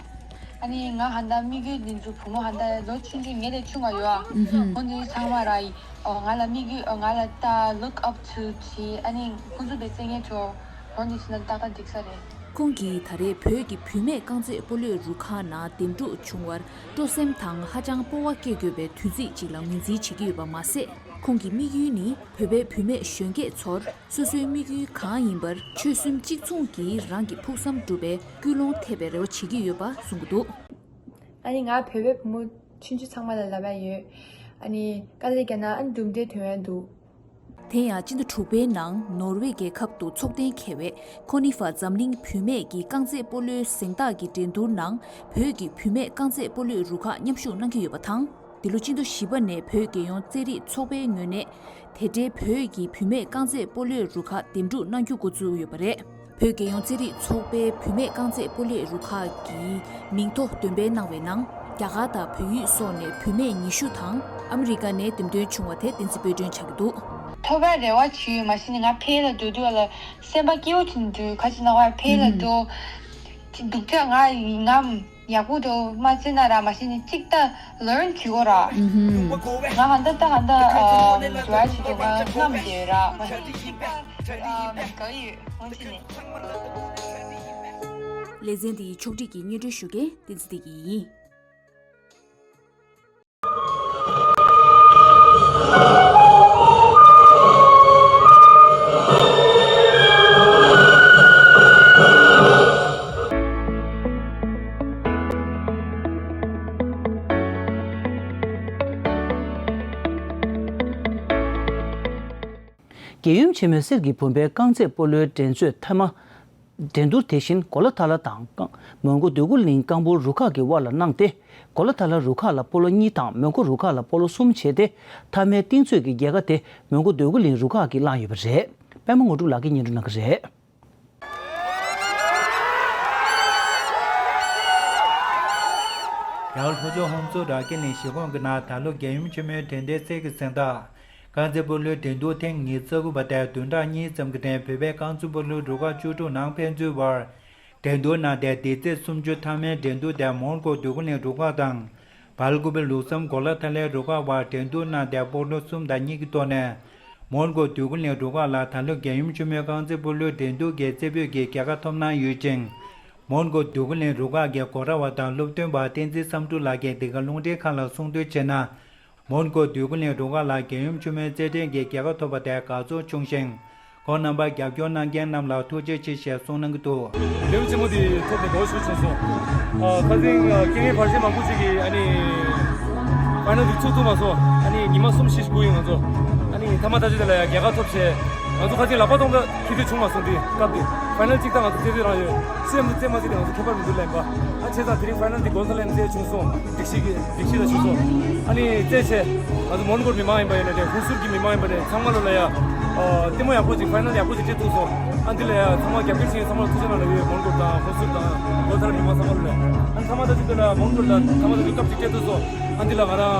ཨ་ནི་ང་ཧ་ད་དམིགས་ཡུལ་འདི་ཚོ་བུ་མོ་ཧ་ད་ལོ་ཆུང་ཆུང་ངེད་ལས་ཆུང་བ་ཡོད་ཨ། ཨུ་ཧུམ། འོ་འདི་ཚང་མ་ར་ཡི་ཨོ་ང་ལ་དམིགས་ཡུལ་ཨོ་ང་ལ་ད་look up to བྱེད། ཨ་ནི་ཁོང་ཚོ་དེ་བཙལ་མཁན་ཚོ་འོ་འདི་བྱས་ན་ཏག་ཏག་འགྲིག་ས་རེད། ཁོང་གིས་ད་རེས་བོད་ཀྱི་བུད་མེད་རྐང་རྩེད་སྤོ་ལོའི་རུ་ཁག་ནང་འདེམས་སྒྲུག་བྱུང་བར་སྤྲོ་སེམས་དང་ཧ་ཅང་སྤོབས་པ་སྐྱེ་དགོས་པའི་དུས་ཚིགས་ཅིག་ལ་ངོས་འཛིན་བྱེད་ཀྱི་ཡོད་པ་མ་ཟད། ཁོང་གི་དམིགས་ཡུལ་ནི་བོད་པའི་བུད་མེད་གཞོན་སྐྱེས་ཚོར་སོ་སོའི་དམིགས་ཡུལ་གང་ཡིན་པར་ཆོལ་གསུམ་གཅིག་མཚུངས་ཀྱིས་རང་གི་ཕུགས་བསམ་འགྲུབ་པའི་ཀུན་སློང་ཐེབས་པའི་རེ་བ་བྱེད་ཀྱི་ཡོད་པ་གསུང་གི་འདུག་ཨ་ནི་ང་བོད་པའི་བུ་མོ་ཆུང་ཆུང་ཚང་མ་ལ་ལབ་ཡ་ཡོད། ཨ་ནི་དཀའ་ལས་བརྒྱབ་ན་ཨ་ནི་གྲུབ་འབྲས་ཐོན་ཡ་འདུག་དེ་ཡང་སྤྱི་ཟླ་དྲུག་པའི་ནང་ནོར་ཝེ་རྒྱལ་ཁབ་ཏུ་འཚོགས་གཏན་འཁེལ་བའི་ཁོ་ནི་ཧྥ་འཛམ་གླིང་བུད་མེད་ཀྱི་རྐང་རྩེད་སྤོ་ལོའི་གཟེངས་རྟགས་ཀྱི་འགྲན་བསྡུར་ནང་བོད་ཀྱི་བུད་མེད་རྐང་རྩེད་སྤོ་ལོའི་རུ་ཁག་མཉམ་ཞུགས་གནང་གི་ཡོད་པ་དང་། འདི་ལོ་སྤྱི་ཟླ་བཞི་པ་ནས་བོད་རྒྱལ་ཡོངས་རྩེད་རིགས་ཚོགས་པའི་ངོས་ནས་དེ་འབྲེལ་བོད་ཀྱི་བུད་མེད་རྐང་རྩེད་སྤོ་ལོའི་རུ་ཁག་འདེམས་སྒྲུག་གནང་རྒྱུ་འགོ་བཙུགས་ཡོད་པ་རེད། བོད་རྒྱལ་ཡོངས་རྩེད་རིགས་ཚོགས་པའི་བུད་མེད་རྐང་རྩེད་སྤོ་ལོའི་རུ་ཁག་གིས་མིང་ཐོ་འདོན་སྤེལ་གནང་བའི་ནང་རྒྱ་གར་དང་བལ་ཡུལ་སོགས་ནས་བུད་མེད་ཉི་ཤུ་དང་ཨ་མི་རི་ཀ་ནས་འདེམས་ཐོན་བྱུང་བ་དེ་བསྟན་འཛིན་དཔལ་སྒྲོན་ཆགས་ཀྱི་འདུག་ཐོབ་པའི་རེ་བ་བྱེད་ཡོད། མ་གཞི་ནས་ང་ཕེ་ལ་འགྲོ་དུས་ལ་སེམས་པ་སྐྱིད་པོ་བྱུང་དུས་ཁ་ཅིག་ན་བ་ཕེ་ལ་འགྲོ་སྡུག་ཅག་ང་ང་ཡག་པོ་འགྲོ་མ་བྱས་ན་ར། མ་གཞི་ནས་གཅིག་ད་learn བྱེད་དགོས་ར། ང་ཧ་ད་ད་ཧ་ད་འགྲོ་ཡ་བྱེད་དུས་ང་རྔམ་བསྡད་ཡོད་ར། མ་གཞི་ནས་གཅིག་ད་དགའ་ཡོད་འོན་ཅི་ནས། ལེ་ཚན་འདིའི་ཕྱོགས་སྒྲིག་གིས་སྙན་སྒྲོན་ཞུ་མཁན་བསྟན་འཛིན་བདེ་སྐྱིད་ཡིན། རྒྱལ་ཡུམ་ཆེན་མོའི་གསེར་གྱི་བུམ་པའི་རྐང་རྩེད་སྤོ་ལོའི་འགྲན་རྩོད་མཐའ་མ། འགྲན་བསྡུར་དེ་བཞིན་གོ་ལ་ཐ་ལ་དང་མོན་གྷོ་འདོད་རྒུ་གླིང་རྐང་སྤོལ་རུ་ཁག་གི་དབར་ལ་གནང་སྟེ། གོ་ལ་ཐ་ལ་རུ་ཁག་ལ་སྤོ་ལོ་གཉིས་དང་མོན་གྷོ་རུ་ཁག་ལ་སྤོ་ལོ་གསུམ་བྱས་ཏེ། མཐའ་མའི་རྟིང་རྩོད་ཀྱི་རྒྱལ་ཁ་དེ་མོན་གྷོ་འདོད་རྒུ་གླིང་རུ་ཁག་གིས་བླངས་ཡོད་པ་རེད། པད་མ་དངོས་གྲུབ་ལགས་ཀྱིས་སྙན་སྒྲོན་གནང་གི་རེད། རྒྱལ་བ་ལྷོ་ཕྱོགས་ཧོན་སུར་ར་ཀེ་ནི་གཞིས་ཁོངས་ཀྱི་ནང་ད་ལོ་རྒྱལ་ཡུམ་ཆེན་མོའི་དྲན་རྟེན་གསེར་གྱི་གཟེངས་རྟགས་རྐང་རྩེད་སྤོ་ལོའི་འགྲན་བསྡུར་ཐེངས་ཉི་ཤུ་རྩ་དགུ་པ་དེ་བདུན་ཕྲག་གཉིས་ཙམ་གྱི་རིང་བོད་པའི་རྐང་རྩེད་སྤོ་ལོའི་རུ་ཁག་བཅུ་དྲུག་ནང་ཕན་ཚུན་བར་འགྲན་བསྡུར་གནང་སྟེ། དེ་ཚེས་སུམ་ཅུ་མཐའ་མའི་འགྲན་བསྡུར་དེ་མོན་གྷོ་འདོད་རྒུ་གླིང་རུ་ཁག་དང་། སྦེལ་ཀོབ་ལུགས་བསམ་གོ་ལ་ཐ་ལའི་རུ་ཁག་བར་འགྲན་བསྡུར་གནང་སྟེ། སྤོ་ལོ་གསུམ་དང་གཉིས་ཀྱི་ཐོག་ནས་མོན་གྷོ་འདོད་རྒུ་གླིང་རུ་ཁག་ལ་ད་ལོ་རྒྱལ་ཡུམ་ཆེན་མོའི་རྐང་རྩེད་སྤོ་ལོའི་འགྲན་བསྡུར་གྱི་རྩེ་ཕུད་ཀྱི་རྒྱལ་ཁ་ཐོབ་གནང་ཡོད་ཅིང་། མོན་གྷོ་འདོད་རྒུ་གླིང་རུ་ཁག་གི་གོ་སྒྲིག་པ་དང་སློབ་སྟོན་པ་བསྟན་འཛིན་བསམ་གྲུབ་ལགས་ཀྱིས་འདི་ག་རླུང་འཕྲིན་ཁང་ལ་གསུངས་དོན་བྱས་ན། མོན་གྷོ་འདོད་རྒུ་གླིང་རུ་ཁག་ལ་རྒྱལ་ཡུམ་ཆེན་མོའི་རྩེད་འགྲན་གྱི་རྒྱལ་ཁ་ཐོབ་པ་དེ་དགའ་ཚོར་བྱུང་ཞིང་། ཁོང་རྣམ་པར་རྒྱབ་སྐྱོར་གནང་མཁན་རྣམས་ལ་ཐུགས་རྗེ་ཆེ་ཞེས་གསུངས་གནང་གི་འདུག་རྒྱལ་ཡུམ་ཆེན་མོ་དེ་ཐོབ་ནས་དགའ་བོ་ཞེ་པོ་བྱུང་སོང་། ཨ་ཁ་སང་ཨ་རྐྱེན་ངན་བར་ཆད་མང་པོ་ཅིག་གིས་ཨ་ནི་ཕའི་ནལ་དེ་ཚུགས་ཐུབ་མ་སོང་། ཨ་ནི་ཉི་མ་གསུམ་བཞི་ཞིག་སྒུག་ཡིན་ང་ཚོ། ཨ་ནི་མཐའ་མ་ད་ཅི་དེ་ལ་ཡ་རྒྱལ་ཁ་ཐོབ་བྱས། ང་ཚོ་ཁ་སང་ལག་པ་གཏོང་ད་ཁེ་དེ་བྱུང་མ་སོང་། དེ་སྐབས་དེ་ཕའི་ནལ་གཅིག་ད་ང་ཚོ་རྩེད་རྩེད་རང་ཡོད། སུ་ཡང་རྩེད་མ་རྩེད་དེ་ང་ཚོ་ཁྱད་པར་མི་འདུག་ལབ་ཡིན་པ། ཨ་བྱས་ཙང་དེ་རིང་ཕའི་ནལ་དེ་གོ་ས་ལ་ཡང་རྩེད་བྱུང་སོང་། སྒྲིག་གཞི་གི་སྒྲིག་གཞི་ལ་ཞུགས་སོང་། ཨ་ནི་རྩེད་ཆེ། ང་ཚོ་མོན་གྷོར་མི་མང་ཡིན་པ་ཡིན་ན་དེ་ཧུན་སུར་གྱི་མི་མང་ཡིན་པ་དེ་ཚང་མ་ལོ་ལ་ཡ། ཨ་ལྟད་མོ་ཡག་པོ་ཅིག་ཕའི་ནལ་ཡག་པོ་ཅིག་རྩེད་ཐུབ་སོང་། ཨ་འདི་ལ་ཡ་ཚང་མ་རྒྱབ་སྐྱོར་བྱེད་མཁན་ཚང་མ་ལ་ཐུགས་རྗེ་གནང་ལ་ཡོད། མོན་གྷོ་དང་ཧུན་སུར་དང་གོ་ཐར་མི་མང་ཚང་མ་ལོ་ལ་ཡ། ཨ་ཚང་མ་ད་ཅིག་དེ་ལ་མོན་གྷོ་ལ་ཚང་མ་ལ་རིག་སྐབས་ཅིག་རྩེད་ཐུབ་སོང་། ཨ་འདི་ལ་ང་རང་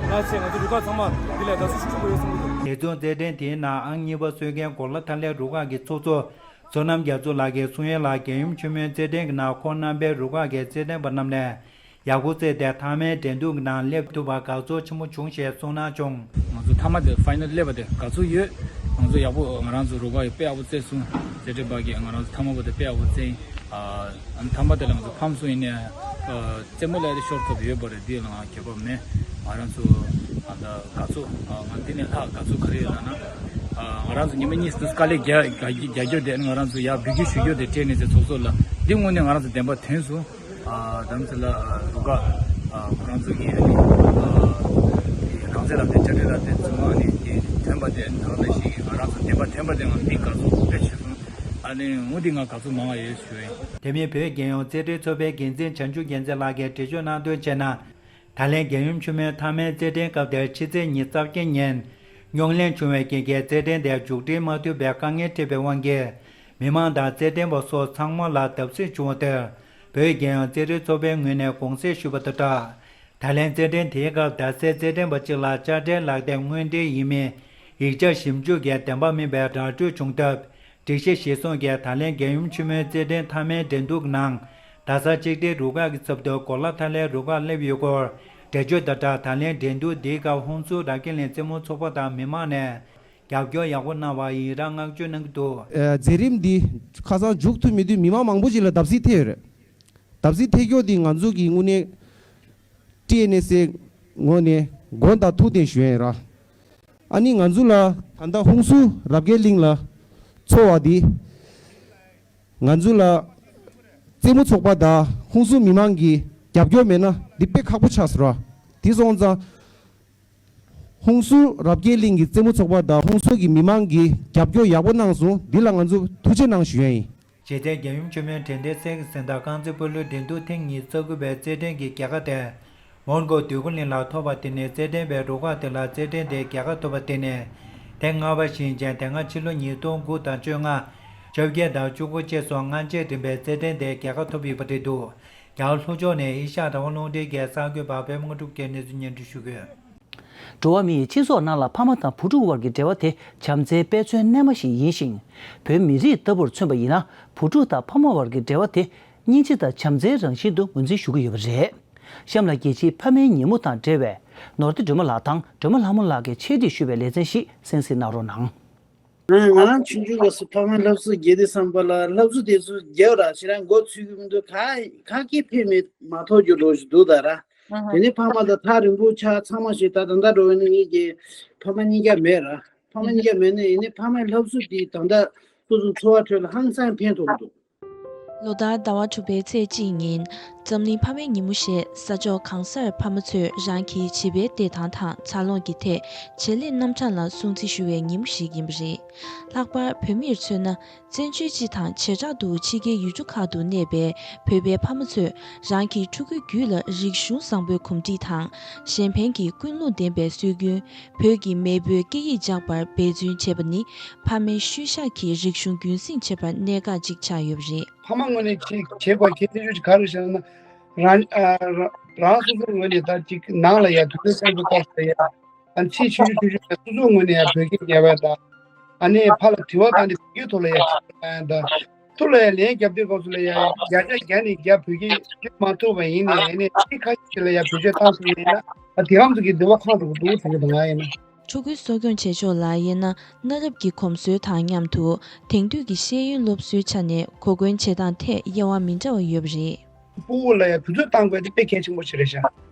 ང་ཚེ་ང་ཚོ་རུ་ཁག་ཚང་མ་འདི་ལ་དགའ་བསུ་ཤུགས་ཆེན་པོ་ཡོད་གསུངས་འདུག་དེ་ཚོ་རྩེད་འགྲན་དེའི་ནང་ཨང་གཉིས་པ་སོན་མཁན་གོ་ལ་ཐ་ལའི་རུ་ཁག་གི་ཚོགས་གཙོ་བསོད་ནམས་རྒྱ་མཚོ་ལགས་ཀྱིས་གསུང་ཡ་ལ། རྒྱལ་ཡུམ་ཆེན་མོའི་རྩེད་འགྲན་གྱི་ནང་ཁོང་རྣམ་པའི་རུ་ཁག་གི་རྩེད་འགྲན་པ་རྣམས་ལས་ཡག་པོ་རྩེས་ཏེ་མཐའ་མའི་འགྲན་བསྡུར་གྱི་ནང་སླེབས་ཐུབ་པར་དགའ་ཚོར་ཆེན་པོ་བྱུང་ཞེས་གསུངས་གནང་བྱུང་། ང་ཚོ་མཐའ་མ་དེ་ཕའི་ནལ་སླེབས་པ་དེ་དགའ་ཚོར་ཡོད། ང་ཚོ་ཡག་པོ་ང་རང་ཚོ་རུ་ཁག་གིས་དཔེ་ཡག་པོ་རྩེས་སོང་། རྩེད་འགྲན་པ་གིས་ང་རང་ཚོ་མཐའ་མ་པ་དེ་དཔེ་ཡག་པོ་རྩེས་ཡིན། ཨ་མཐའ་མ་དེ་ལ་ང་ཚོ་ཕམ་སོང་ཡིན་ནའི་ཨ་རྩེད་མོ་ལས་དེ་ཤོར་ཐུབ་ཡོད་པ་རེད། འདི་ལ་ང་གྱོད་པ་མེད། ང་རང་ཚོ་ཨ་ད་དགའ་ཚོར་ཨ་ང་འདི་ནས་ལྷག་དགའ་ཚོར་ག་རེ་ཡོད་ལབ་ན། ཨ་ང་རང་ཚོ་ཉི་མ་གཉིས་སུ་དཀའ་ལས་རྒྱག་རྒྱག་རྒྱག་རྒྱུ་དེ་ང་རང་ཚོ་ཡར་འབུད་རྒྱུ་ཞུ་རྒྱུ་དེ་སྤྲད་ནས་ཚེ་ཚོགས་གཙོ་ལ་འདི་དངོས་གནས་ང་རང་ཚོ་བདེན་པ་ཐོན་སོང་། ཨ་དམ་ཚིག་ལ་ཨ་རུ་ཁག་ཨ་ཁོ་རང་ཚོ་གིས་ཨ་ནི་ཨ་རང་བཙན་ལབ་དེ་བཅའ་ཁྲིམས་ལབ་དེ་ཚང་མ་ཨ་ནི་དེ་ཐོན་པ་དེ་ད་ག་ནང་བཞིན་གྱི་ང་རང་ཚོ་བདེན་པ་ཐོན་པ་དེ་ང་འདི་དགའ་ཚོར་དཔེ་ཆེ་སོང་། ཨ་ནི་འོ་འདི་ང་དགའ་ཚོར་མང་བ་ཡོད་ཞུ་ཡིན། དེ་མིན་བོད་རྒྱལ་ཡོངས་རྩེད་འགྲན་ཚོགས་པའི་འགན་འཛིན་བྱང་ཆུབ་རྒྱལ་མཚན་ལགས་ཀྱིས་འགྲེལ་བརྗོད་གནང་དོན་བྱས་ན། ད་ལན་རྒྱལ་ཡུམ་ཆེན་མོའི་མཐའ་མའི་རྩེད་འགྲན་སྐབས་དེར་ཕྱི་ཚེས་ཉི་ཤུ་རྩ་བརྒྱད་ཉིན་རྙོག་གླེང་བྱུང་བའི་རྐྱེན་གྱིས་རྩེད་འགྲན་དེ་མཇུག་སྒྲིལ་མ་ཐུབ་པའི་དཀའ་ངལ་འཕྲད་པའི་དབང་གིས། མི་མང་དང་རྩེད་འགྲན་པ་སོགས་ཚང་མ་ལ་བརྡབ་གསིག་བྱུང་བ་དེར། བོད་རྒྱལ་ཡོངས་རྩེད་འགྲན་ཚོགས་པའི་ངོས་ནས་དགོངས་སེལ་ཞུས་པ་དང་སྦྲགས། ད་ལན་རྩེད་འགྲན་དེའི་སྐབས་རྡ་སའི་རྩེད་འགྲན་པ་གཅིག་ལ་དཔྱ་ཁྲལ་ལག་དེབ་དངོས་འབྲེལ་ཡིན་མིན་ཡིག་ཆ་ཞིབ་འཇུག་གིས་བདེན་པ་མིན་པའི་ར་སྤྲོད་བྱུང་སྟབས། སྒྲིག་གཞི་གཞིར་བཟུང་གིས་ད་ལན་རྒྱལ་ཡུམ་ཆེན་མོའི་རྩེད་འགྲན་མཐའ་མའི་འགྲན་བསྡུར་ནང་། རྡ་ས་གཅིག་སྒྲིལ་རུ་ཁག་གི་ཚབ་ཏུ་གོ་ལ་ཐ་ལའི་རུ་ཁག་སླེབས་ཡོད་སྐོར། འགྲེལ་བརྗོད་དང་སྦྲགས། ད་ལན་འགྲན་བསྡུར་འདིའི་སྐབས་ཧུན་སུར་རབ་རྒྱས་གླིང་རྩེད་མོ་ཚོགས་པ་དང་མི་མང་ནས་རྒྱབ་སྐྱོར་ཡག་པོ་གནང་བ་ཡིན་ར་བསྔགས་བརྗོད་གནང་གི་འདུག། ཨ། མཛད་རིམ་འདི་ཁ་སང་མཇུག་ཐུབ་མི་དུས་མི་མང་མང་པོ་ཞིག་ལ་བརྡབ་གསིག་ཐེབས་ཡོད་རེད། བརྡབ་གསིག་ཐེབས་ཀྱོག་འདི་ང་ཚོ་གི་དངོས་གནས་ཊི་ཨེན་ཨེས་ཨེ་ངོས་ནས་དགོངས་དག་ཐུགས་བདེན་ཞུ་ཡ་ཡིན་ར། ཨ་ནི་ང་ཚོ་ལ་ད་ལྟ་ཧུན་སུར་རབ་རྒྱས་གླིང་ལ་ཚོགས་པ་འདི་ང་ཚོ་ལ་རྩེད་མོ་ཚོགས་པ་དང་ཧུན་སུར་མི་མང་གི་རྒྱབ་སྐྱོར་མེད་ན་འདི་དཔེ་ཁག་པོ་ཆགས་སོང་ར། དེ་སོང་ཙང་། ཧུན་སུར་རབ་རྒྱས་གླིང་གི་རྩེད་མོ་ཚོགས་པ་དང་ཧུན་སུར་གྱི་མི་མང་གིས་རྒྱབ་སྐྱོར་ཡག་པོ་གནང་སོང་། འདི་ལ་ང་ཚོ་ཐུགས་རྗེ་གནང་ཞུ་ཡ་ཡིན། རྗེ་བཙུན་རྒྱལ་ཡུམ་ཆེན་མོའི་དྲན་རྟེན་གསེར་གྱི་གཟེངས་རྟགས་རྐང་རྩེད་སྤོ་ལོའི་འགྲན་བསྡུར་ཐེངས་ཉི་ཤུ་རྩ་དགུ་པའི་རྩེད་འགྲན་གྱི་རྒྱལ་ཁ་དེ། མོན་གྷོ་འདོད་རྒུ་གླིང་ལ་ཐོབ་པ་དེ་ནི་རྩེད་འགྲན་པའི་རུ་ཁག་དེ་ལ་རྩེད་འགྲན་དེའི་རྒྱལ་ཁ་ཐོབ་པ་དེ་ནི་དེ་སྔ་བ་ཞིག་ཡིན་ཅིང་། དེ་སྔ་ཕྱི་ལོ་ཉིས་སྟོང་དགུ་དང་བཅོ་ལྔ། བཅོ་བརྒྱད་དང་བཅུ་དགུ་བཅས་སུ་སྔ་རྗེས་རིམ་པས་རྩེད་འགྲན་དེའི་རྒྱལ་ཁ་ཐོབ་ཡོད་པ་རེད་འདུག། རྒྱ་གར་ལྷོ་ཕྱོགས་ནས་ཨེ་ཤ་ཡ་རང་དབང་རླུང་འཕྲིན་གྱི་གསར་འགོད་པ་པད་མ་དངོས་གྲུབ་ཀྱིས་གནས་ཚུལ་སྙན་སྒྲོན་ཞུ་གི་ཡོད། འགྲོ་བ་མིའི་སྤྱི་ཚོགས་ནང་ལ་ཕ་མ་དང་བུ་ཕྲུག་དབར་གྱི་འབྲེལ་བ་དེ་བྱམས་བརྩེའི་དཔེ་མཚོན་རྣལ་མ་ཞིག་ཡིན་ཞིང་། བོད་མི་རིགས་ལྟ་བུར་མཚོན་པ་ཡིན་ན། བུ་ཕྲུག་དང་ཕ་མ་དབར་གྱི་འབྲེལ་བ་དེ་སྙིང་རྗེ་དང་བྱམས་བརྩེའི་རང་བཞིན་དུ་ངོས་འཛིན་ཞུ་གི་ཡོད་པ་རེད། གཤམ་ལ་རྒྱལ་སྤྱིའི་ཕ་མའི་ཉིན་མོ་དང་འབྲེལ་བའི་ནོར་བདེ་སྒྲོལ་མ་ལགས་དང་སྒྲོལ་མ་ལྷ་མོ་ལགས་ཀྱིས་ཆེད་སྒྲིག་ཞུས་པའི་ལེ་ཚན་ཞིག་གསན་གཟིགས་གནང་རོགས་གནང་། ང་རང་ཆུང་ཆུང་སྐབས་སུ་ཕ་མའི་སློབ་གསོ་བརྒྱབ་དུས་ཙམ་པ་ལ་སློབ་གསོ་དེ་ཚོ་རྒྱབ་ར་ཞེ་དྲག་མགོ་ཚོད་ཀྱི་མི་འདུག། ག་ག་གེ་ཕན་མེད་མ་ཐོགས་རྒྱུ་འགྲོ་བཞིན་འདུག་ད་ར། ཨ་ཧ། དེ་ནས་ཕ་མ་དང་ཐག་རིང་པོ་ཆགས་ཚང་མ་ཞིག་ད་ད་ལྟ་འགྲོ་བའི་ནི་ངེད་ཀྱི་ཕ་མ་གཉིས་ཀ་མེད་ར། ཕ་མ་གཉིས་ཀ་མེད་ནས་ཡིན་ནའི་ཕ་མའི་སློབ་གསོ་དེ་ད་ལྟ་སོ་སོའི་འཚོ་བ་ཁྲོད་ལ་ཧང་སང་ཕན་ཐོགས་འདུག། ལོ་ལྟར་ཟླ་བ་དྲུག་པའི་ཚེས་གཅིག་ཉིན་འཛམ་གླིང་ཕ་མའི་ཉིན་མོ་ཞེས་ས་ཕྱོགས་གང་སར་ཕ་མ་ཚོས་རང་གི་བྱིས་པའི་བདེ་ཐང་དང་འཚར་ལོངས་ཀྱི་ཐད་བྱེད་ལས་རྣམ་གྲངས་ལ་སྲུང་བརྩི་ཞུ་བའི་ཉིན་མོ་ཞིག་ཡིན་པ་རེད། ལྷག་པར་བོད་མིར་མཚོན་ན། བཙན་བྱོལ་སྤྱི་དང་བྱེ་བྲག་ཏུ་ཕྱི་རྒྱལ་ཡུལ་གྲུ་ཁག་ཏུ་གནས་པའི་བོད་པའི་ཕ་མ་ཚོས་རང་གི་ཕྲུ་གུའི་རྒྱུད་ལ་རིག་གཞུང་བཟང་པོའི་གོམས་འདྲིས་དང་། གཞན་ཕན་གྱི་ཀུན་སློང་ལྡན་པའི་སྲོལ་རྒྱུན། བོད་ཀྱི་མེས་པོའི་སྐད་ཡིག་སྦྱངས་པར་འབད་བརྩོན་བྱེད་པ་ནི་ཕ་མའི་ཤུལ་བཞག་གི་རིག་གཞུང་རྒྱུན་སྲིང་བྱེད་པར་གནད་འགག་ཅིག་ཆགས་ཡོད་པ་རེད། ཕ་མ་ངོས་ནས་བྱེད་བྱེད་དགོས་གལ་ཆེ་ཤོས་ཅིག་ག་རེ་ཟེར་ན། རང་ཨ་རང་རང་སོ་སོའི་ངོས་ནས་ད་ཅིག་ནང་ལ་ཡ་དུས་ཚོད་བཙན་པོ་ཐོག་ཏུ་ཡ། ཨ་ནི་ཚེས་ཆུང་ཆུང་ཆུང་ཆུང་ཡ་སོ་སོའི་ངོས་ནས་ཡ་བོད་སྐད་རྒྱབ་ཡ་དང་། ཨ་ནི་ཕ་ལ་དྲི་བ་བཏང་ནས་བོད་སྐད་ཐོག་ལ་ཡ་དྲི་བ་བཏང་ཡ་དང་། ཐུགས་ལ་ཡ་ལན་རྒྱབ་དུས་སྐབས་སུ་ལ་ཡ་བརྒྱ་ཆ་བརྒྱ་ནས་བརྒྱ་བོད་སྐད་སྐྱོན་མ་ཐུབ་པ་ཡིན་ནའི་ཨ་ནི་ཚིག་ཁ་ཤས་ཤིག་ལ་ཡ་བེད་སྤྱོད་བཏང་ཐུབ་པ་ཡིན་ན་ཨ་དེ་གམ་ཚོ་གི་འདོད་པ་ཁེངས་འགྲོ་གི་འདུག་ཟེར་གི་འདུག་ང་ཡིན་ན། ཕྲུ་གུའི་གསོ་སྐྱོང་བྱེད་ཕྱོགས་ལ་དབྱེ་ན། གནའ་རབས་ཀྱི་གོམས་སྲོལ་དང་མཉམ་དུ་དེང་དུས་ཀྱི་ཤེས་ཡོན་སློབ་གསོའི་ཆ་ནས་གོ་སྐོན་བྱེད་སྟངས་ཐད་དབྱེ་བ་མི་འདྲ་བ་ཡོད་པ་རེད། སྤུ་གུ་ལ་ཡང་དུས་ཚོད་བཏང་དགོས་དེ་དཔེ་གལ་ཆེན་པོ་ཞིག་རེད་ཤག།